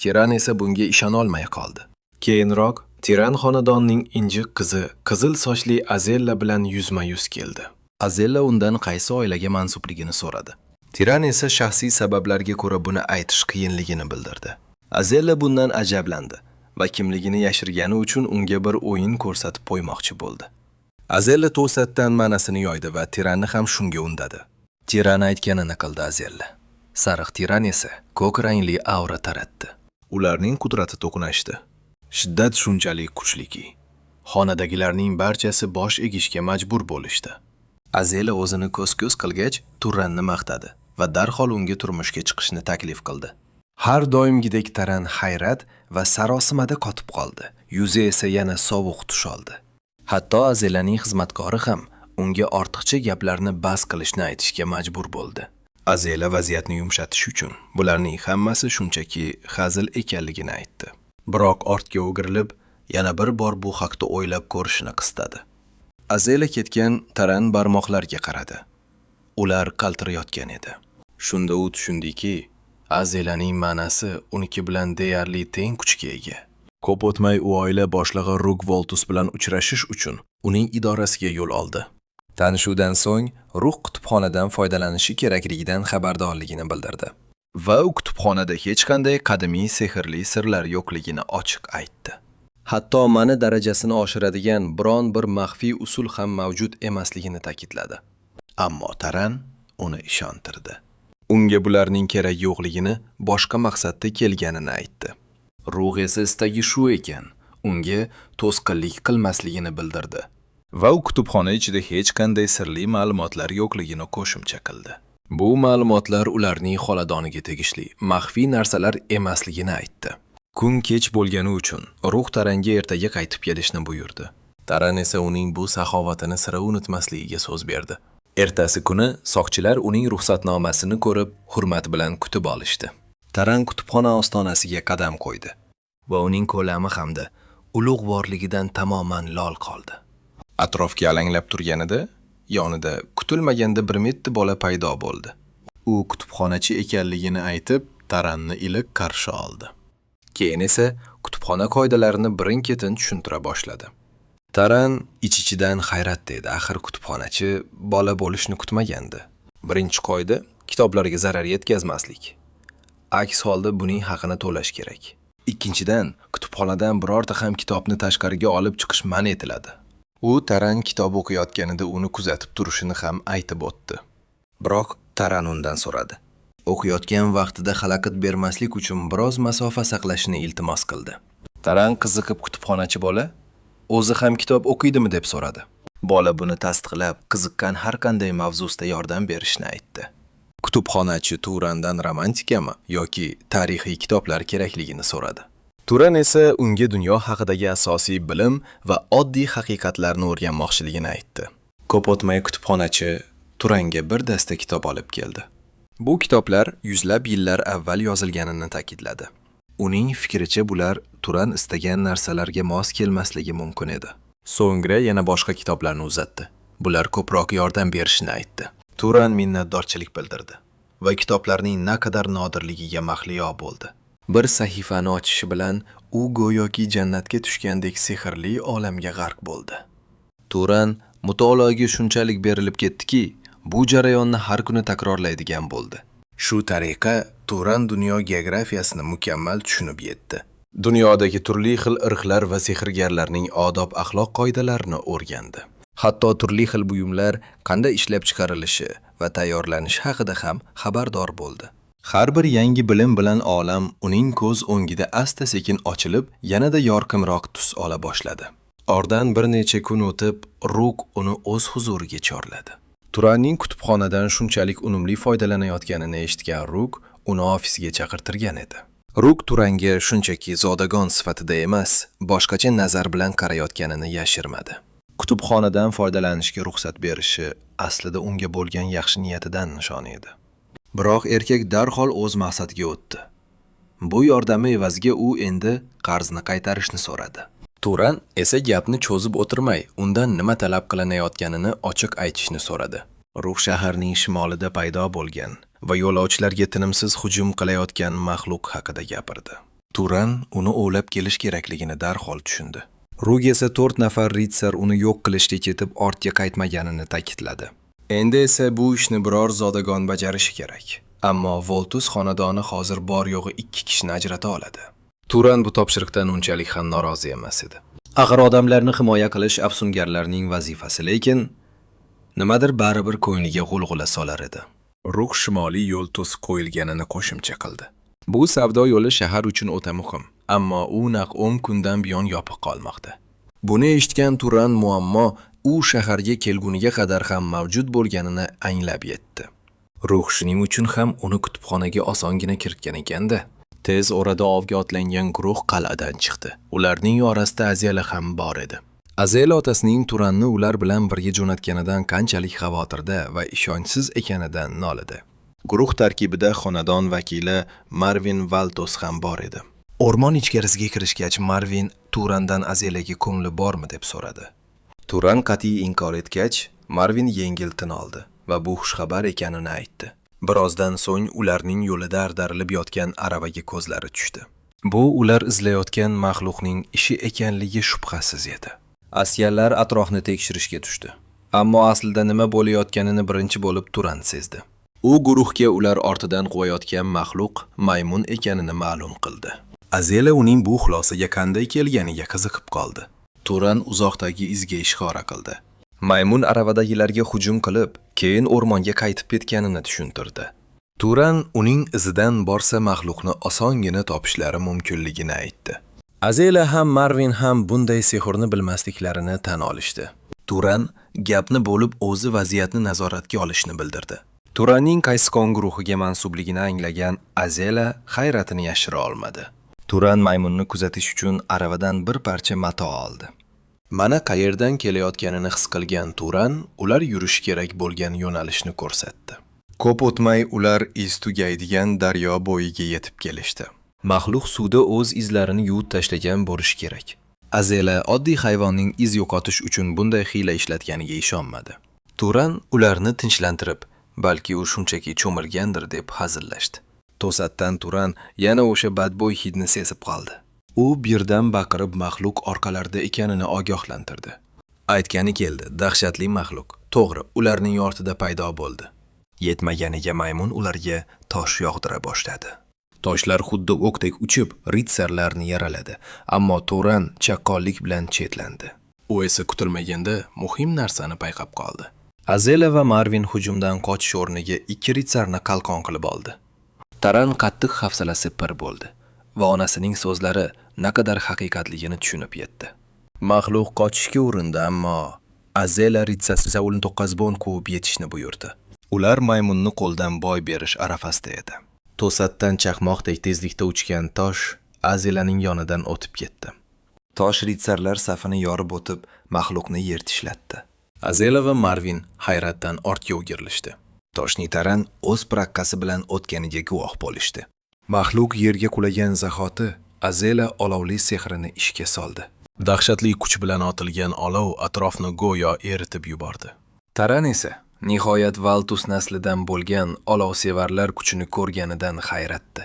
S1: Tiran esa bunga ishonolmay qoldi.
S5: Keyinroq Tiran xonadonining injiq qizi qizil sochli Azella bilan yuzma-yuz keldi.
S1: Azella undan qaysi oilaga mansubligini so'radi. Tiran esa shaxsiy sabablarga ko'ra buni aytish qiyinligini bildirdi. Azella bundan ajablandi va kimligini yashirgani uchun unga bir o'yin ko'rsatib qo'ymoqchi bo'ldi. Azella to'satdan ma'nasini yoydi va Tiranni ham shunga undadi. Tiran aytganini qildi Azella. Sariq Tiran esa ko'k rangli aura taratdi.
S3: Ularning qudrati to'qnashdi. Shiddat shunchalik kuchliki, xonadagilarning barchasi bosh egishga majbur bo'lishdi.
S1: Azela o'zini ko'z-ko'z qilgach, Turanni maqtadi va darhol unga turmushga chiqishni taklif qildi. Har doimgidek Taran hayrat va sarosimada qotib qoldi. Yuzi esa yana sovuq tush oldi. Hatto Azelaning xizmatkori ham unga ortiqcha gaplarni bas qilishni aytishga majbur bo'ldi.
S5: Azela vaziyatni yumshatish uchun bularning hammasi shunchaki hazil ekanligini aytdi.
S3: Biroq ortga o'girilib, yana bir bor bu haqda o'ylab ko'rishini qistadi.
S1: Azela ketgan Taran barmoqlarga qaradi. Ular qaltirayotgan edi. Shunda u tushundiki, Azelaning ma'nasi uniki bilan deyarli teng kuchga ega.
S3: Ko'p o'tmay u oila boshlig'i Rug Voltus bilan uchrashish uchun uning idorasiga yo'l oldi.
S1: Tanishuvdan so'ng Ruh kutubxonadan foydalanishi kerakligidan xabardorligini bildirdi. Va u kutubxonada hech qanday qadimiy sehrli sirlar yo'qligini ochiq aytdi. Hatto ma'ni darajasini oshiradigan biron bir maxfiy usul ham mavjud emasligini ta'kidladi.
S3: Ammo Taran uni ishontirdi.
S1: Unga bularning keragi yo'qligini, boshqa maqsadda kelganini aytdi. Ruh esa istagi shu ekan, unga to'sqinlik qilmasligini bildirdi.
S6: Va u kutubxona ichida hech qanday sirli ma'lumotlar yo'qligini qo'shimcha qildi.
S1: Bu ma'lumotlar ularning xonadoniga tegishli maxfiy narsalar emasligini aytdi. Kun kech bo'lgani uchun Ruh Taranga ertaga qaytib kelishni buyurdi.
S5: Taran esa uning bu saxovatini sira unutmasligiga so'z berdi.
S1: Ertasi kuni soqchilar uning ruxsatnomasini ko'rib, hurmat bilan kutib olishdi. Taran kutubxona ostonasiga qadam qo'ydi va uning ko'lami hamda ulug'vorligidan tamoman lol qoldi.
S5: Atrofga alanglab turganida, yonida kutilmaganda bir mitti bola paydo bo'ldi. U kutubxonachi ekanligini aytib, Taranni iliq qarshi oldi.
S1: Keyin esa kutubxona qoidalarini birin-ketin tushuntira boshladi. Taran ich-ichidan hayratda edi. Axir kutubxonachi bola bo'lishni kutmagandi. Birinchi qoida kitoblarga zarar yetkazmaslik. Aks holda buning haqini to'lash kerak. Ikkinchidan, kutubxonadan birorta ham kitobni tashqariga olib chiqish man etiladi.
S5: U Taran kitob o'qiyotganida uni kuzatib turishini ham aytib o'tdi.
S1: Biroq Taran undan so'radi. O'qiyotgan vaqtida xalaqit bermaslik uchun biroz masofa saqlashini iltimos qildi. Taran qiziqib kutubxonachi bola o'zi ham kitob o'qiydimi deb so'radi. Bola buni tasdiqlab, qiziqqan har qanday mavzusida yordam berishni aytdi. Kutubxonachi Turandan romantikami yoki tarixiy kitoblar kerakligini so'radi.
S5: Turan esa unga dunyo haqidagi asosiy bilim va oddiy haqiqatlarni o'rganmoqchiligini aytdi. Ko'p o'tmay kutubxonachi Turanga bir dasta kitob olib keldi.
S1: Bu kitoblar yuzlab yillar avval yozilganini ta'kidladi. Uning fikricha bular Turan istagan narsalarga mos kelmasligi mumkin edi.
S5: So'ngra yana boshqa kitoblarni uzatdi.
S1: Bular ko'proq yordam berishini aytdi. Turan minnatdorchilik bildirdi va kitoblarning naqadar nodirligiga mahliyo bo'ldi. Bir sahifani ochishi bilan u go'yoki jannatga tushgandek sehrli olamga g'arq bo'ldi. Turan mutolaaga shunchalik berilib ketdiki, bu jarayonni har kuni takrorlaydigan bo'ldi.
S3: Shu tariqa Turan dunyo geografiyasini mukammal tushunib yetdi.
S5: Dunyodagi turli xil irqlar va sehrgarlarning odob-axloq qoidalarini o'rgandi.
S1: Hatto turli xil buyumlar qanday ishlab chiqarilishi va tayyorlanishi haqida ham xabardor bo'ldi.
S5: Har bir yangi bilim bilan olam uning ko'z o'ngida asta-sekin ochilib, yanada yorqinroq tus ola boshladi. Ordan bir necha kun o'tib, Ruk uni o'z huzuriga chorladi. Turanning kutubxonadan shunchalik unumli foydalanayotganini eshitgan Ruk uni ofisiga chaqirtirgan edi. Ruk Turanga shunchaki zodagon sifatida emas, boshqacha nazar bilan qarayotganini yashirmadi. Kutubxonadan foydalanishga ruxsat berishi aslida unga bo'lgan yaxshi niyatidan nishon edi. Biroq erkak darhol o'z maqsadiga o'tdi. Bu yordami evaziga u endi qarzni qaytarishni so'radi. Turan esa gapni cho'zib o'tirmay, undan nima talab qilinayotganini ochiq aytishni so'radi.
S3: Ruh shaharning shimolida paydo bo'lgan va yo'lovchilarga tinimsiz hujum qilayotgan maxluq haqida gapirdi.
S5: Turan uni ovlab kelish kerakligini darhol tushundi.
S1: Rug esa 4 nafar ritsar uni yo'q qilishga ketib ortga qaytmaganini ta'kidladi.
S5: Endi esa bu ishni biror zodagon bajarishi kerak. Ammo Voltus xonadoni hozir bor yo'g'i 2 kishini ajrata oladi. Turan bu topshiriqdan unchalik ham norozi emas edi.
S1: Axir odamlarni himoya qilish afsungarlarning vazifasi, lekin nimadir baribir ko'ngliga g'ulg'ula solar edi.
S6: Ruh shimoliy yo'l to'sib qo'yilganini qo'shimcha qildi. Bu savdo yo'li shahar uchun o'ta muhim,
S5: ammo u naq 10 kundan buyon yopiq qolmoqda. Buni eshitgan Turan muammo u shaharga kelguniga qadar ham mavjud bo'lganini anglab yetdi. Ruh shuning uchun ham uni kutubxonaga osongina kiritgan ekanda. Tez orada ovga otlangan guruh qal'adan chiqdi. Ularning orasida Azela ham bor edi. Azela otasining Turanni ular bilan birga jo'natganidan qanchalik xavotirda va ishonchsiz ekanidan nolidi.
S3: Guruh tarkibida xonadon vakili Marvin Valtos ham bor edi.
S1: O'rmon ichkarisiga kirishgach Marvin Turandan Azelaga ko'ngli bormi deb so'radi. Turan qat'iy inkor etgach, Marvin yengil tin oldi va bu xushxabar ekanini aytdi. Birozdan so'ng ularning yo'lida ag'darilib yotgan aravaga ko'zlari tushdi. Bu ular izlayotgan maxluqning ishi ekanligi shubhasiz edi. Askarlar atrofni tekshirishga tushdi. Ammo aslida nima bo'layotganini birinchi bo'lib Turan sezdi. U guruhga ular ortidan quvayotgan maxluq maymun ekanini ma'lum qildi.
S5: Azela uning bu xulosaga qanday kelganiga qiziqib qoldi. Turan uzoqdagi izga ishora qildi.
S1: Maymun aravadagilarga hujum qilib, keyin o'rmonga qaytib ketganini tushuntirdi.
S5: Turan uning izidan borsa maxluqni osongina topishlari mumkinligini aytdi. Azela ham Marvin ham bunday sehrni bilmasliklarini tan olishdi. Turan gapni bo'lib o'zi vaziyatni nazoratga olishni bildirdi.
S1: Turanning qaysi qon guruhiga mansubligini anglagan Azela hayratini yashira olmadi. Turan maymunni kuzatish uchun aravadan bir parcha mato oldi.
S5: Mana qayerdan kelayotganini his qilgan Turan ular yurishi kerak bo'lgan yo'nalishni ko'rsatdi. Ko'p o'tmay ular iz tugaydigan daryo bo'yiga yetib kelishdi.
S1: Maxluq suvda o'z izlarini yuvib tashlagan bo'lishi kerak. Azela oddiy hayvonning iz yo'qotish uchun bunday hiyla ishlatganiga ishonmadi. Turan ularni tinchlantirib, balki u shunchaki cho'milgandir deb hazillashdi. To'satdan Turan yana o'sha badbo'y hidni sezib qoldi.
S5: U birdan baqirib maxluq orqalarida ekanini ogohlantirdi.
S1: Aytgani keldi, dahshatli maxluq. To'g'ri, ularning ortida paydo bo'ldi. Yetmaganiga maymun ularga tosh yog'dira boshladi. Toshlar xuddi o'qdek uchib, ritsarlarni yaraladi, ammo Turan chaqqonlik bilan chetlandi.
S5: U esa kutilmaganda muhim narsani payqab qoldi.
S1: Azela va Marvin hujumdan qochish o'rniga ikki ritsarni qalqon qilib oldi. Taran qattiq hafsalasi pir bo'ldi va onasining so'zlari naqadar haqiqatligini tushunib yetdi.
S5: Maxluq qochishga urindi, ammo Azela ritsasi Saulni quvib yetishni buyurdi.
S3: Ular maymunni qo'ldan boy berish arafasida edi. To'satdan chaqmoqdek tezlikda uchgan tosh Azelaning yonidan o'tib ketdi.
S1: Tosh ritsarlar safini yorib o'tib, maxluqni yer tishlatdi.
S5: Azela va Marvin hayratdan ortga o'girilishdi.
S1: Toshni Taran o'z prakkasi bilan o'tganiga guvoh bo'lishdi.
S5: Maxluq yerga qulagan zahoti Azela olovli sehrini ishga soldi. Dahshatli kuch bilan otilgan olov atrofni go'yo eritib yubordi.
S1: Taran esa nihoyat Valtus naslidan bo'lgan olovsevarlar kuchini ko'rganidan hayratdi.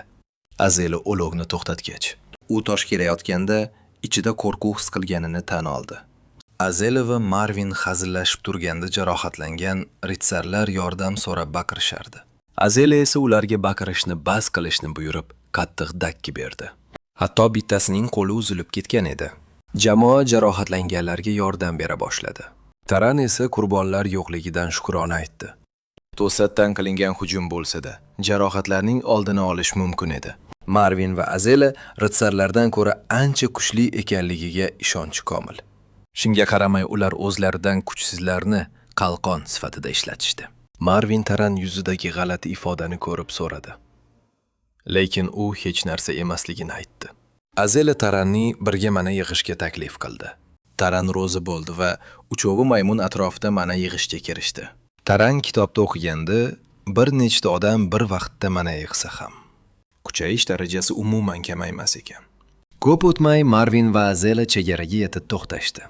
S1: Azela olovni to'xtatgach, u tosh kelayotganda ichida qo'rquv his qilganini tan oldi. Azela va Marvin hazillashib turganda jarohatlangan ritsarlar yordam so'rab baqirishardi. Azela esa ularga baqirishni bas qilishni buyurib, qattiq dakki berdi. Hatto bittasining qo'li uzilib ketgan edi. Jamoa jarohatlanganlarga yordam bera boshladi. Taran esa qurbonlar yo'qligidan shukrona aytdi.
S4: To'satdan qilingan hujum bo'lsa-da, jarohatlarning oldini olish mumkin edi.
S1: Marvin va Azela ritsarlardan ko'ra ancha kuchli ekanligiga ishonchi komil. Shunga qaramay ular o'zlaridan kuchsizlarni qalqon sifatida ishlatishdi.
S4: Marvin Taran yuzidagi g'alati ifodani ko'rib so'radi. Lekin u hech narsa emasligini aytdi.
S1: Azela Taranni birga mana yig'ishga taklif qildi.
S4: Taran rozi bo'ldi va uchovi maymun atrofida mana yig'ishga kirishdi.
S1: Taran kitobda o'qiganda bir nechta odam bir vaqtda mana yig'sa ham
S4: kuchayish darajasi umuman kamaymas ekan.
S1: Ko'p o'tmay Marvin va Azela chegaraga yetib to'xtashdi.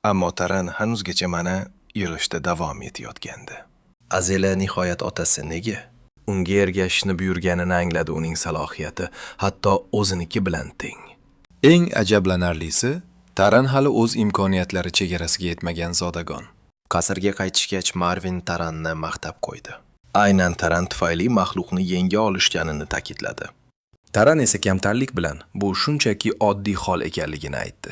S4: Ammo Taran hanuzgacha mana yig'ishda davom etayotgandi. Azela nihoyat otasi nega unga ergashishni buyurganini angladi. Uning salohiyati hatto o'ziniki bilan teng.
S6: Eng ajablanarlisi, Taran hali o'z imkoniyatlari chegarasiga yetmagan zodagon.
S4: Qasrga qaytishgach Marvin Taranni maqtab qo'ydi. Aynan Taran tufayli maxluqni yenga olishganini ta'kidladi.
S1: Taran esa kamtarlik bilan bu shunchaki oddiy hol ekanligini aytdi.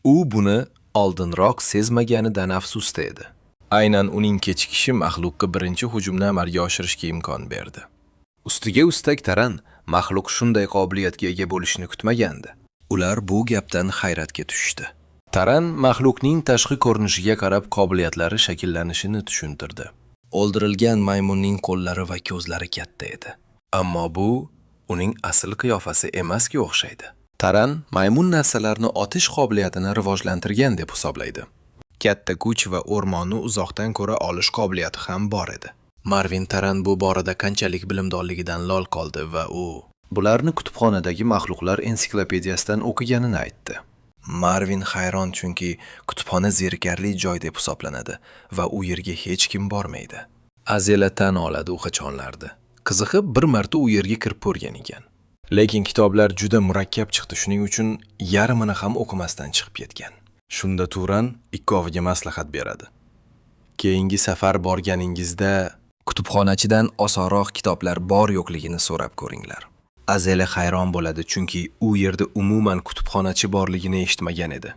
S1: U buni oldinroq sezmaganidan afsusda edi.
S4: Aynan uning kechikishi maxluqqa birinchi hujumni amalga oshirishga imkon berdi.
S1: Ustiga ustak Taran maxluq shunday qobiliyatga ega bo'lishini kutmagandi. Ular bu gapdan hayratga tushdi.
S4: Taran maxluqning tashqi ko'rinishiga qarab qobiliyatlari shakllanishini tushuntirdi.
S1: O'ldirilgan maymunning qo'llari va ko'zlari katta edi.
S4: Ammo bu uning asl qiyofasi emasga o'xshaydi. Taran maymun narsalarni otish qobiliyatini rivojlantirgan deb hisoblaydi. Katta kuch va o'rmonni uzoqdan ko'ra olish qobiliyati ham bor edi. Marvin Taran bu borada qanchalik bilimdonligidan lol qoldi va u
S1: bularni kutubxonadagi maxluqlar ensiklopediyasidan o'qiganini aytdi. Marvin hayron, chunki kutubxona zerikarli joy deb hisoblanadi va u yerga hech kim bormaydi.
S4: Azela tan oladi, u qachonlardi qiziqib bir marta u yerga kirib ko'rgan ekan. Lekin kitoblar juda murakkab chiqdi, shuning uchun yarmini ham o'qimasdan chiqib ketgan. Shunda Turan ikkoviga maslahat beradi. Keyingi safar borganingizda
S1: kutubxonachidan osonroq kitoblar bor yo'qligini so'rab ko'ringlar. Azela hayron bo'ladi, chunki u yerda umuman kutubxonachi borligini eshitmagan edi.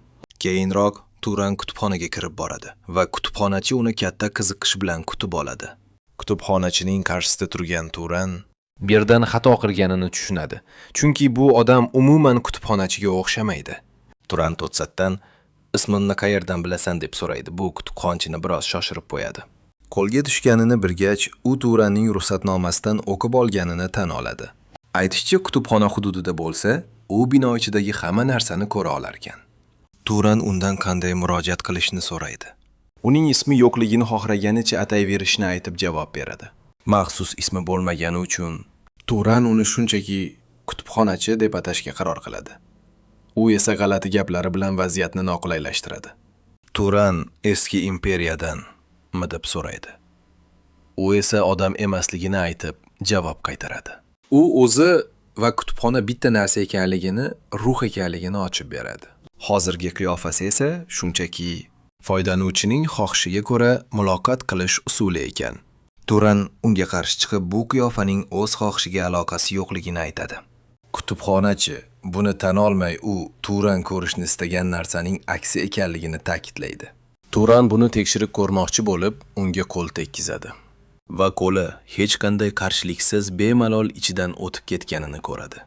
S1: Keyinroq Turan kutubxonaga kirib boradi va kutubxonachi uni katta qiziqish bilan kutib oladi.
S4: Kutubxonachining qarshisida turgan Turan
S6: birdan xato qilganini tushunadi, chunki bu odam umuman kutubxonachiga o'xshamaydi.
S1: Turan to'satdan ismimni qayerdan bilasan deb so'raydi. Bu kutubxonachini biroz shoshirib qo'yadi. Qo'lga tushganini bilgach, u Turanning ruxsatnomasidan o'qib olganini tan oladi. Aytishicha, kutubxona hududida bo'lsa, u bino ichidagi hamma narsani ko'ra olarkan. Turan undan qanday murojaat qilishni so'raydi.
S4: Uning ismi yo'qligini xohlaganicha atayverishini aytib javob beradi.
S1: Maxsus ismi bo'lmagani uchun
S4: Turan uni shunchaki kutubxonachi deb atashga qaror qiladi. U esa g'alati gaplari bilan vaziyatni noqulaylashtiradi.
S1: Turan eski imperiyadan mi deb so'raydi. U esa odam emasligini aytib javob qaytaradi.
S6: U o'zi va kutubxona bitta narsa ekanligini, ruh ekanligini ochib beradi.
S1: Hozirgi qiyofasi esa shunchaki foydalanuvchining xohishiga ko'ra muloqot qilish usuli ekan. Turan unga qarshi chiqib, bu qiyofaning o'z xohishiga aloqasi yo'qligini aytadi. Kutubxonachi buni tan olmay, u Turan ko'rishni istagan narsaning aksi ekanligini ta'kidlaydi.
S4: Turan buni tekshirib ko'rmoqchi bo'lib, unga qo'l tekkizadi va qo'li hech qanday qarshiliksiz bemalol ichidan o'tib ketganini ko'radi.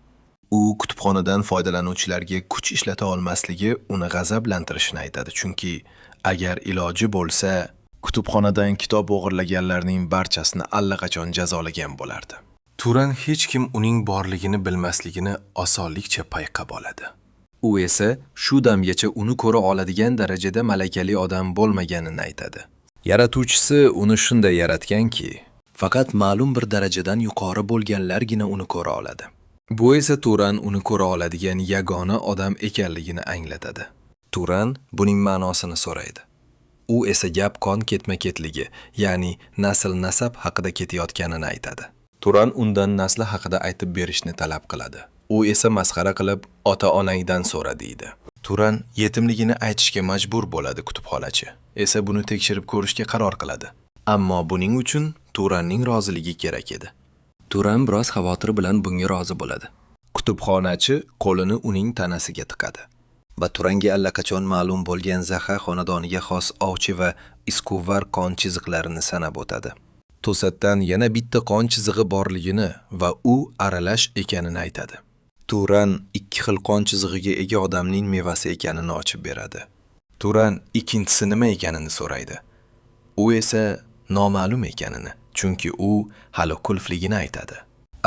S1: U kutubxonadan foydalanuvchilarga kuch ishlata olmasligi uni g'azablantirishini aytadi, chunki agar iloji bo'lsa,
S4: kutubxonadan kitob o'g'irlaganlarning barchasini allaqachon jazolagan bo'lardi. Turan hech kim uning borligini bilmasligini osonlikcha payqab oladi.
S1: U esa shu damgacha uni ko'ra oladigan darajada malakali odam bo'lmaganini aytadi. Yaratuvchisi uni shunday yaratganki, faqat ma'lum bir darajadan yuqori bo'lganlargina uni ko'ra oladi. Bu esa Turan uni ko'ra oladigan yagona odam ekanligini anglatadi. Turan buning ma'nosini so'raydi. U esa gap qon ketma-ketligi, ya'ni nasl-nasab haqida ketayotganini aytadi.
S4: Turan undan nasli haqida aytib berishni talab qiladi. U esa masxara qilib, ota-onangdan so'ra deydi. Turan yetimligini aytishga majbur bo'ladi. Kutubxonachi esa buni tekshirib ko'rishga qaror qiladi. Ammo buning uchun Turanning roziligi kerak edi.
S1: Turan biroz xavotir bilan bunga rozi bo'ladi.
S2: Kutubxonachi qo'lini uning tanasiga tiqadi va Turanga allaqachon ma'lum bo'lgan Zaha xonadoniga xos ovchi va iskuvvar qon chiziqlarini sanab o'tadi.
S6: To'satdan yana bitta qon chizig'i borligini va u aralash ekanini aytadi.
S2: Turan ikki xil qon chizig'iga ega odamning mevasi ekanini ochib beradi.
S6: Turan ikkinchisi nima ekanini so'raydi. U esa noma'lum ekanini, chunki u hali qulfligini aytadi.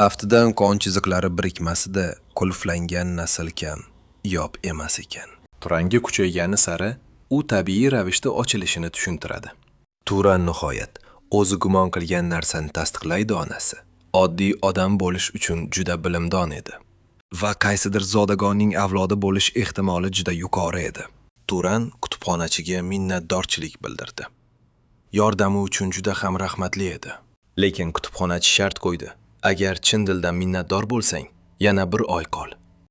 S1: Aftidan qon chiziqlari birikmasida qulflangan nasl kam, yop emas ekan.
S6: Turanga kuchaygani sari u tabiiy ravishda ochilishini tushuntiradi.
S1: Turan nihoyat o'zi gumon qilgan narsani tasdiqlaydi onasi. Oddiy odam bo'lish uchun juda bilimdon edi va qaysidir zodagonning avlodi bo'lish ehtimoli juda yuqori edi.
S6: Turan kutubxonachiga minnatdorchilik bildirdi. Yordami uchun juda ham rahmatli edi. Lekin kutubxonachi shart qo'ydi. Agar chin dildan minnatdor bo'lsang, yana bir oy qol.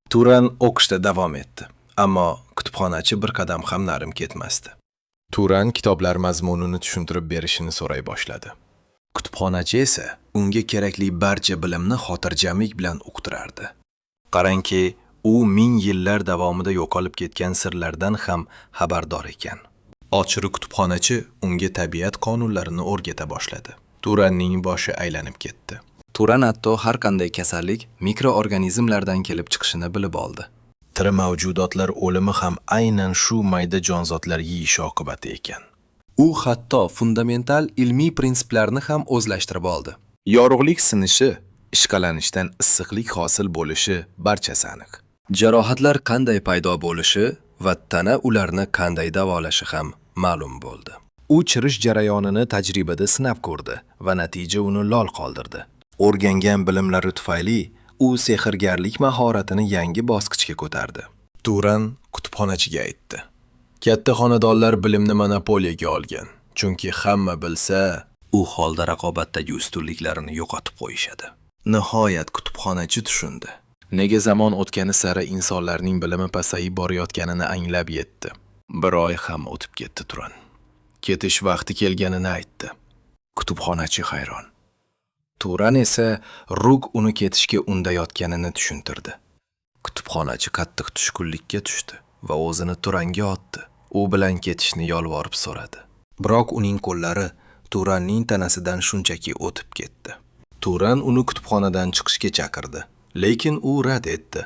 S6: Turan o'qishda davom etdi, ammo kutubxonachi bir qadam ham narim ketmasdi. Turan kitoblar mazmunini tushuntirib berishini so'ray boshladi. Kutubxonachi esa unga kerakli barcha bilimni xotirjamlik bilan uqtirardi. Qarangki, u ming yillar davomida yo'qolib ketgan sirlardan ham xabardor ekan. Ochiri kutubxonachi unga tabiat qonunlarini o'rgata boshladi. Turanning boshi aylanib ketdi.
S1: Turan hatto har qanday kasallik mikroorganizmlardan kelib chiqishini bilib oldi.
S3: Tiri mavjudotlar o'limi ham aynan shu mayda jonzotlar yeyishi oqibati ekan.
S1: U hatto fundamental ilmiy prinsiplarni ham o'zlashtirib oldi.
S6: Yorug'lik sinishi, ishqalanishdan issiqlik hosil bo'lishi barchasi aniq.
S1: Jarohatlar qanday paydo bo'lishi va tana ularni qanday davolashi ham ma'lum bo'ldi.
S6: U chirish jarayonini tajribada sinab ko'rdi va natija uni lol qoldirdi.
S2: O'rgangan bilimlari tufayli u sehrgarlik mahoratini yangi bosqichga ko'tardi.
S6: Turan kutubxonachiga aytdi. Katta xonadonlar bilimni monopoliyaga olgan, chunki hamma bilsa,
S2: u holda raqobatdagi ustunliklarini yo'qotib qo'yishadi. Nihoyat kutubxonachi tushundi.
S6: Nega zamon o'tgani sari insonlarning bilimi pasayib borayotganini anglab yetdi. Bir oy ham o'tib ketdi Turan. Ketish vaqti kelganini aytdi. Kutubxonachi hayron. Turan esa Rug uni ketishga undayotganini tushuntirdi.
S1: Kutubxonachi qattiq tushkunlikka tushdi va o'zini Turanga otdi. U bilan ketishni yolvorib so'radi.
S2: Biroq uning qo'llari Turanning tanasidan shunchaki o'tib ketdi.
S6: Turan uni kutubxonadan chiqishga chaqirdi, lekin u rad etdi.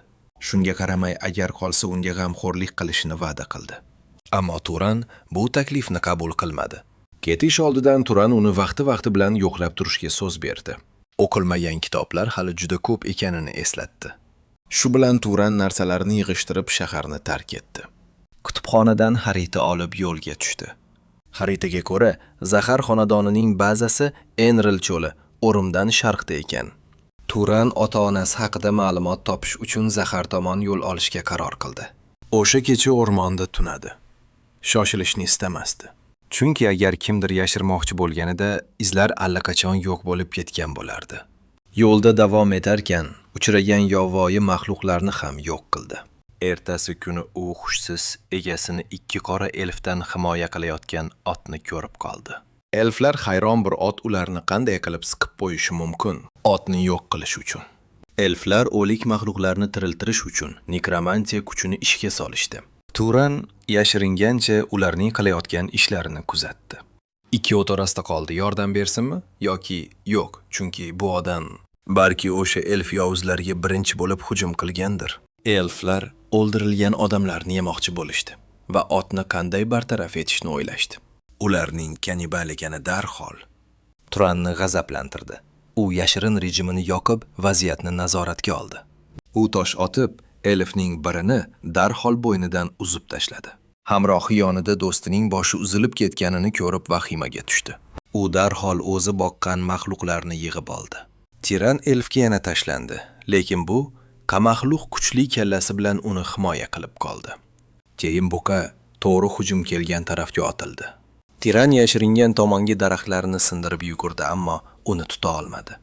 S2: Shunga qaramay, agar qolsa unga g'amxo'rlik qilishini va'da qildi.
S1: Ammo Turan bu taklifni qabul qilmadi.
S6: Ketish oldidan Turan uni vaqti-vaqti bilan yo'qlab turishga so'z berdi.
S1: O'qilmagan kitoblar hali juda ko'p ekanini eslatdi.
S6: Shu bilan Turan narsalarini yig'ishtirib shaharni tark etdi.
S2: Kutubxonadan xarita olib yo'lga tushdi. Xaritaga ko'ra, Zahar xonadonining bazasi Enril cho'li, O'rimdan sharqda ekan.
S1: Turan ota-onasi haqida ma'lumot topish uchun Zahar tomon yo'l olishga qaror qildi.
S6: O'sha kecha o'rmonda tunadi. Shoshilishni istamasdi.
S1: Chunki agar kimdir yashirmoqchi bo'lganida, izlar allaqachon yo'q bo'lib ketgan bo'lardi.
S2: Yo'lda davom etarkan, uchragan yovvoyi maxluqlarni ham yo'q qildi.
S3: Ertasi kuni u hushsiz egasini ikki qora elfdan himoya qilayotgan otni ko'rib qoldi.
S6: Elflar hayron bir ot ularni qanday qilib siqib qo'yishi mumkin, otni yo'q qilish uchun.
S2: Elflar o'lik maxluqlarni tiriltirish uchun nekromantiya kuchini ishga solishdi. Turan yashiringancha ularning qilayotgan ishlarini kuzatdi.
S1: Ikki o't orasida qoldi. Yordam bersinmi yoki yo'q? Chunki bu odam
S2: balki o'sha elf yovuzlarga birinchi bo'lib hujum qilgandir.
S1: Elflar o'ldirilgan odamlarni yemoqchi bo'lishdi va otni qanday bartaraf etishni o'ylashdi.
S2: Ularning kanibal ekani darhol Turanni g'azablantirdi. U yashirin rejimini yoqib, vaziyatni nazoratga oldi.
S1: U tosh otib, elfning birini darhol bo'ynidan uzib tashladi. Hamrohi yonida do'stining boshi uzilib ketganini ko'rib vahimaga tushdi.
S2: U darhol o'zi boqqan maxluqlarni yig'ib oldi. Tiran elfga yana tashlandi, lekin bu qamaxluq kuchli kallasi bilan uni himoya qilib qoldi.
S1: Keyin buqa to'g'ri hujum kelgan tarafga otildi. Tiran yashiringan tomonga daraxtlarni sindirib yugurdi, ammo uni tuta olmadi.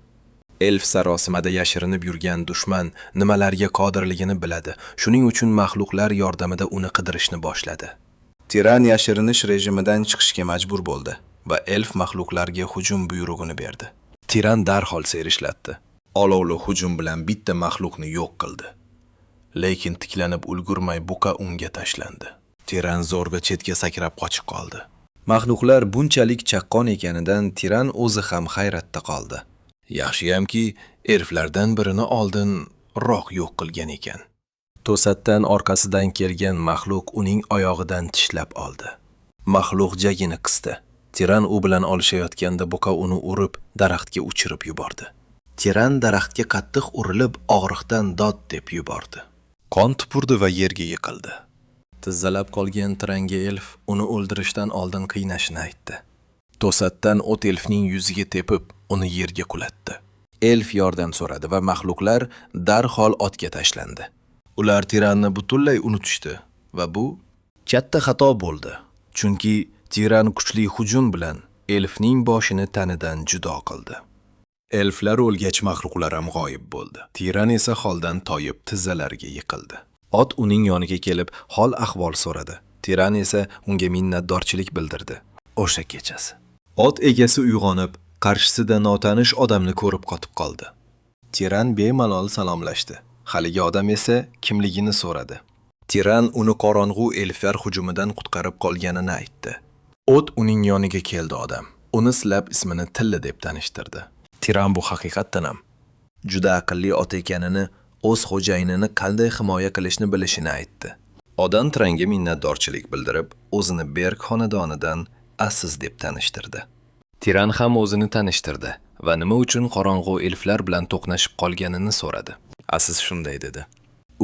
S1: Elf sarosimada yashirinib yurgan dushman nimalarga qodirligini biladi. Shuning uchun maxluqlar yordamida uni qidirishni boshladi.
S6: Tiran yashirinish rejimidan chiqishga majbur bo'ldi va elf maxluqlarga hujum buyrug'ini berdi.
S1: Tiran darhol serishlatdi.
S4: Olovli hujum bilan bitta maxluqni yo'q qildi. Lekin tiklanib ulgurmay buqa unga tashlandi. Tiran zo'rg'a chetga sakrab qochib qoldi.
S1: Maxluqlar bunchalik chaqqon ekanidan Tiran o'zi ham hayratda qoldi.
S4: Yaxshiyamki, elflardan birini oldinroq yo'q qilgan ekan. To'satdan orqasidan kelgan maxluq uning oyog'idan tishlab oldi. Maxluq jagini qisdi. Tiran u bilan olishayotganda buqa uni urib, daraxtga uchirib yubordi. Tiran daraxtga qattiq urilib, og'riqdan dod deb yubordi.
S1: Qon tupurdi va yerga yiqildi.
S4: Tizzalab qolgan Tiranga elf uni o'ldirishdan oldin qiynashini aytdi. To'satdan o't elfning yuziga tepib, uni yerga qulatdi.
S1: Elf yordam so'radi va maxluqlar darhol otga tashlandi.
S4: Ular Tiranni butunlay unutishdi va bu katta xato bo'ldi. Chunki Tiran kuchli hujum bilan elfning boshini tanidan judo qildi.
S1: Elflar o'lgach maxluqlar ham g'oyib bo'ldi. Tiran esa holdan toyib tizzalariga yiqildi. Ot uning yoniga kelib hol ahvol so'radi. Tiran esa unga minnatdorchilik bildirdi. O'sha kechasi ot egasi uyg'onib, qarshisida notanish odamni ko'rib qotib qoldi. Tiran bemalol salomlashdi. Haligi odam esa kimligini so'radi. Tiran uni qorong'u elflar hujumidan qutqarib qolganini aytdi.
S4: O't uning yoniga keldi odam. Uni silab ismini Tilla deb tanishtirdi. Tiran bu haqiqatdan ham
S1: juda aqlli ot ekanini, o'z xo'jayinini qanday himoya qilishni bilishini aytdi. Odam Tiranga minnatdorchilik bildirib, o'zini Berk xonadonidan Aziz deb tanishtirdi. Tiran ham o'zini tanishtirdi va nima uchun qorong'u elflar bilan to'qnashib qolganini so'radi.
S4: Aziz shunday dedi.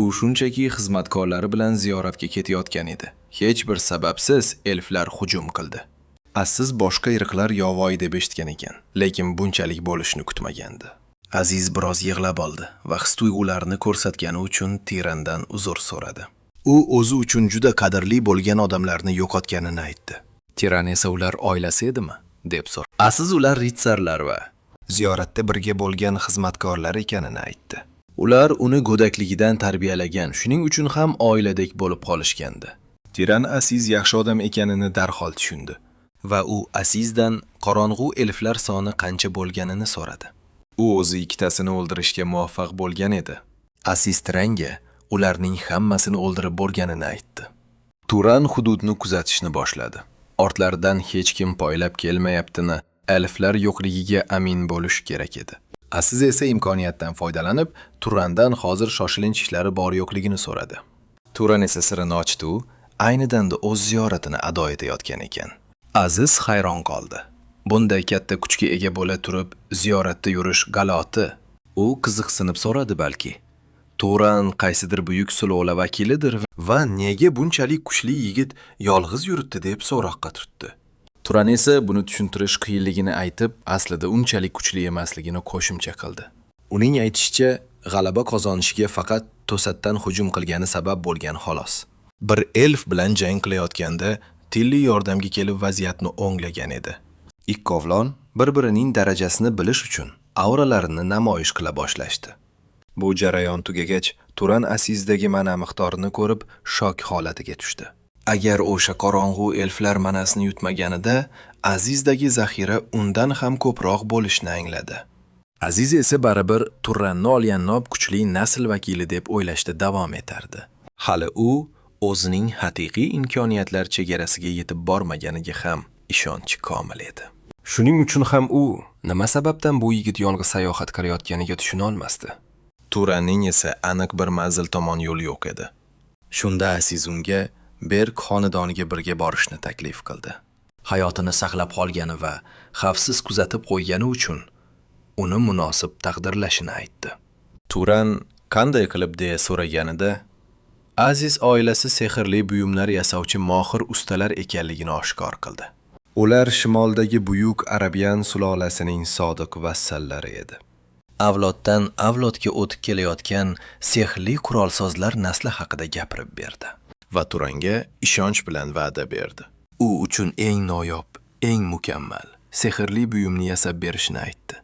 S4: U shunchaki xizmatkorlari bilan ziyoratga ketayotgan edi. Hech bir sababsiz elflar hujum qildi. Aziz boshqa irqlar yovvoyi deb eshitgan ekan, lekin bunchalik bo'lishini kutmagandi. Aziz biroz yig'lab oldi va his-tuyg'ularini ko'rsatgani uchun Tirandan uzr so'radi. U o'zi uchun juda qadrli bo'lgan odamlarni yo'qotganini aytdi. Tiran esa ular oilasi edimi deb so'radi. Aziz ular ritsarlar va
S1: ziyoratda birga bo'lgan xizmatkorlar ekanini aytdi.
S4: Ular uni go'dakligidan tarbiyalagan, shuning uchun ham oiladek bo'lib qolishgandi. Tiran Aziz yaxshi odam ekanini darhol tushundi va u Azizdan qorong'u elflar soni qancha bo'lganini so'radi. U o'zi ikkitasini o'ldirishga muvaffaq bo'lgan edi. Aziz Tiranga ularning hammasini o'ldirib bo'lganini aytdi. Turan hududni kuzatishni boshladi. Ortlaridan hech kim poylab kelmayaptini, elflar yo'qligiga amin bo'lish kerak edi. Aziz esa imkoniyatdan foydalanib, Turandan hozir shoshilinch ishlari bor yo'qligini so'radi. Turan esa sirini ochdi u, ayni damda o'z ziyoratini ado etayotgan ekan. Aziz hayron qoldi. Bunday katta kuchga ega bo'la turib, ziyoratda yurish g'alati. U qiziqsinib so'radi balki. Turan qaysidir buyuk sulola vakilidir va nega bunchalik kuchli yigit yolg'iz yuribdi deb so'roqqa tutdi. Turan esa buni tushuntirish qiyinligini aytib, aslida unchalik kuchli emasligini qo'shimcha qildi. Uning aytishicha, g'alaba qozonishiga faqat to'satdan hujum qilgani sabab bo'lgan xolos. Bir elf bilan jang qilayotganda Tilli yordamga kelib vaziyatni o'nglagan edi.
S1: Ikkovlon bir-birining darajasini bilish uchun auralarini namoyish qila boshlashdi. Bu jarayon tugagach, Turan Azizdagi mana miqdorini ko'rib shok holatiga tushdi.
S4: Agar o'sha qorong'u elflar manasini yutmaganida, Azizdagi zaxira undan ham ko'proq bo'lishini angladi. Aziz esa baribir Turanni olyannob kuchli nasl vakili deb o'ylashda davom etardi. Hali u o'zining haqiqiy imkoniyatlar chegarasiga yetib bormaganiga ham ishonchi komil edi.
S1: Shuning uchun ham u nima sababdan bu yigit yolg'iz sayohat qilayotganiga tushuna olmasdi.
S4: Turanning esa aniq bir manzil tomon yo'l yo'q edi. Shunda Aziz unga Berk xonadoniga birga borishni taklif qildi. Hayotini saqlab qolgani va xavfsiz kuzatib qo'ygani uchun uni munosib taqdirlashini aytdi. Turan qanday qilib deya so'raganida, Aziz oilasi sehrli buyumlar yasovchi mohir ustalar ekanligini oshkor qildi.
S1: Ular shimoldagi buyuk Arabian sulolasining sodiq vassallari edi.
S4: Avloddan avlodga o'tib kelayotgan sehrli qurolsozlar nasli haqida gapirib berdi va Turanga ishonch bilan va'da berdi. U uchun eng noyob, eng mukammal sehrli buyumni yasab berishini aytdi.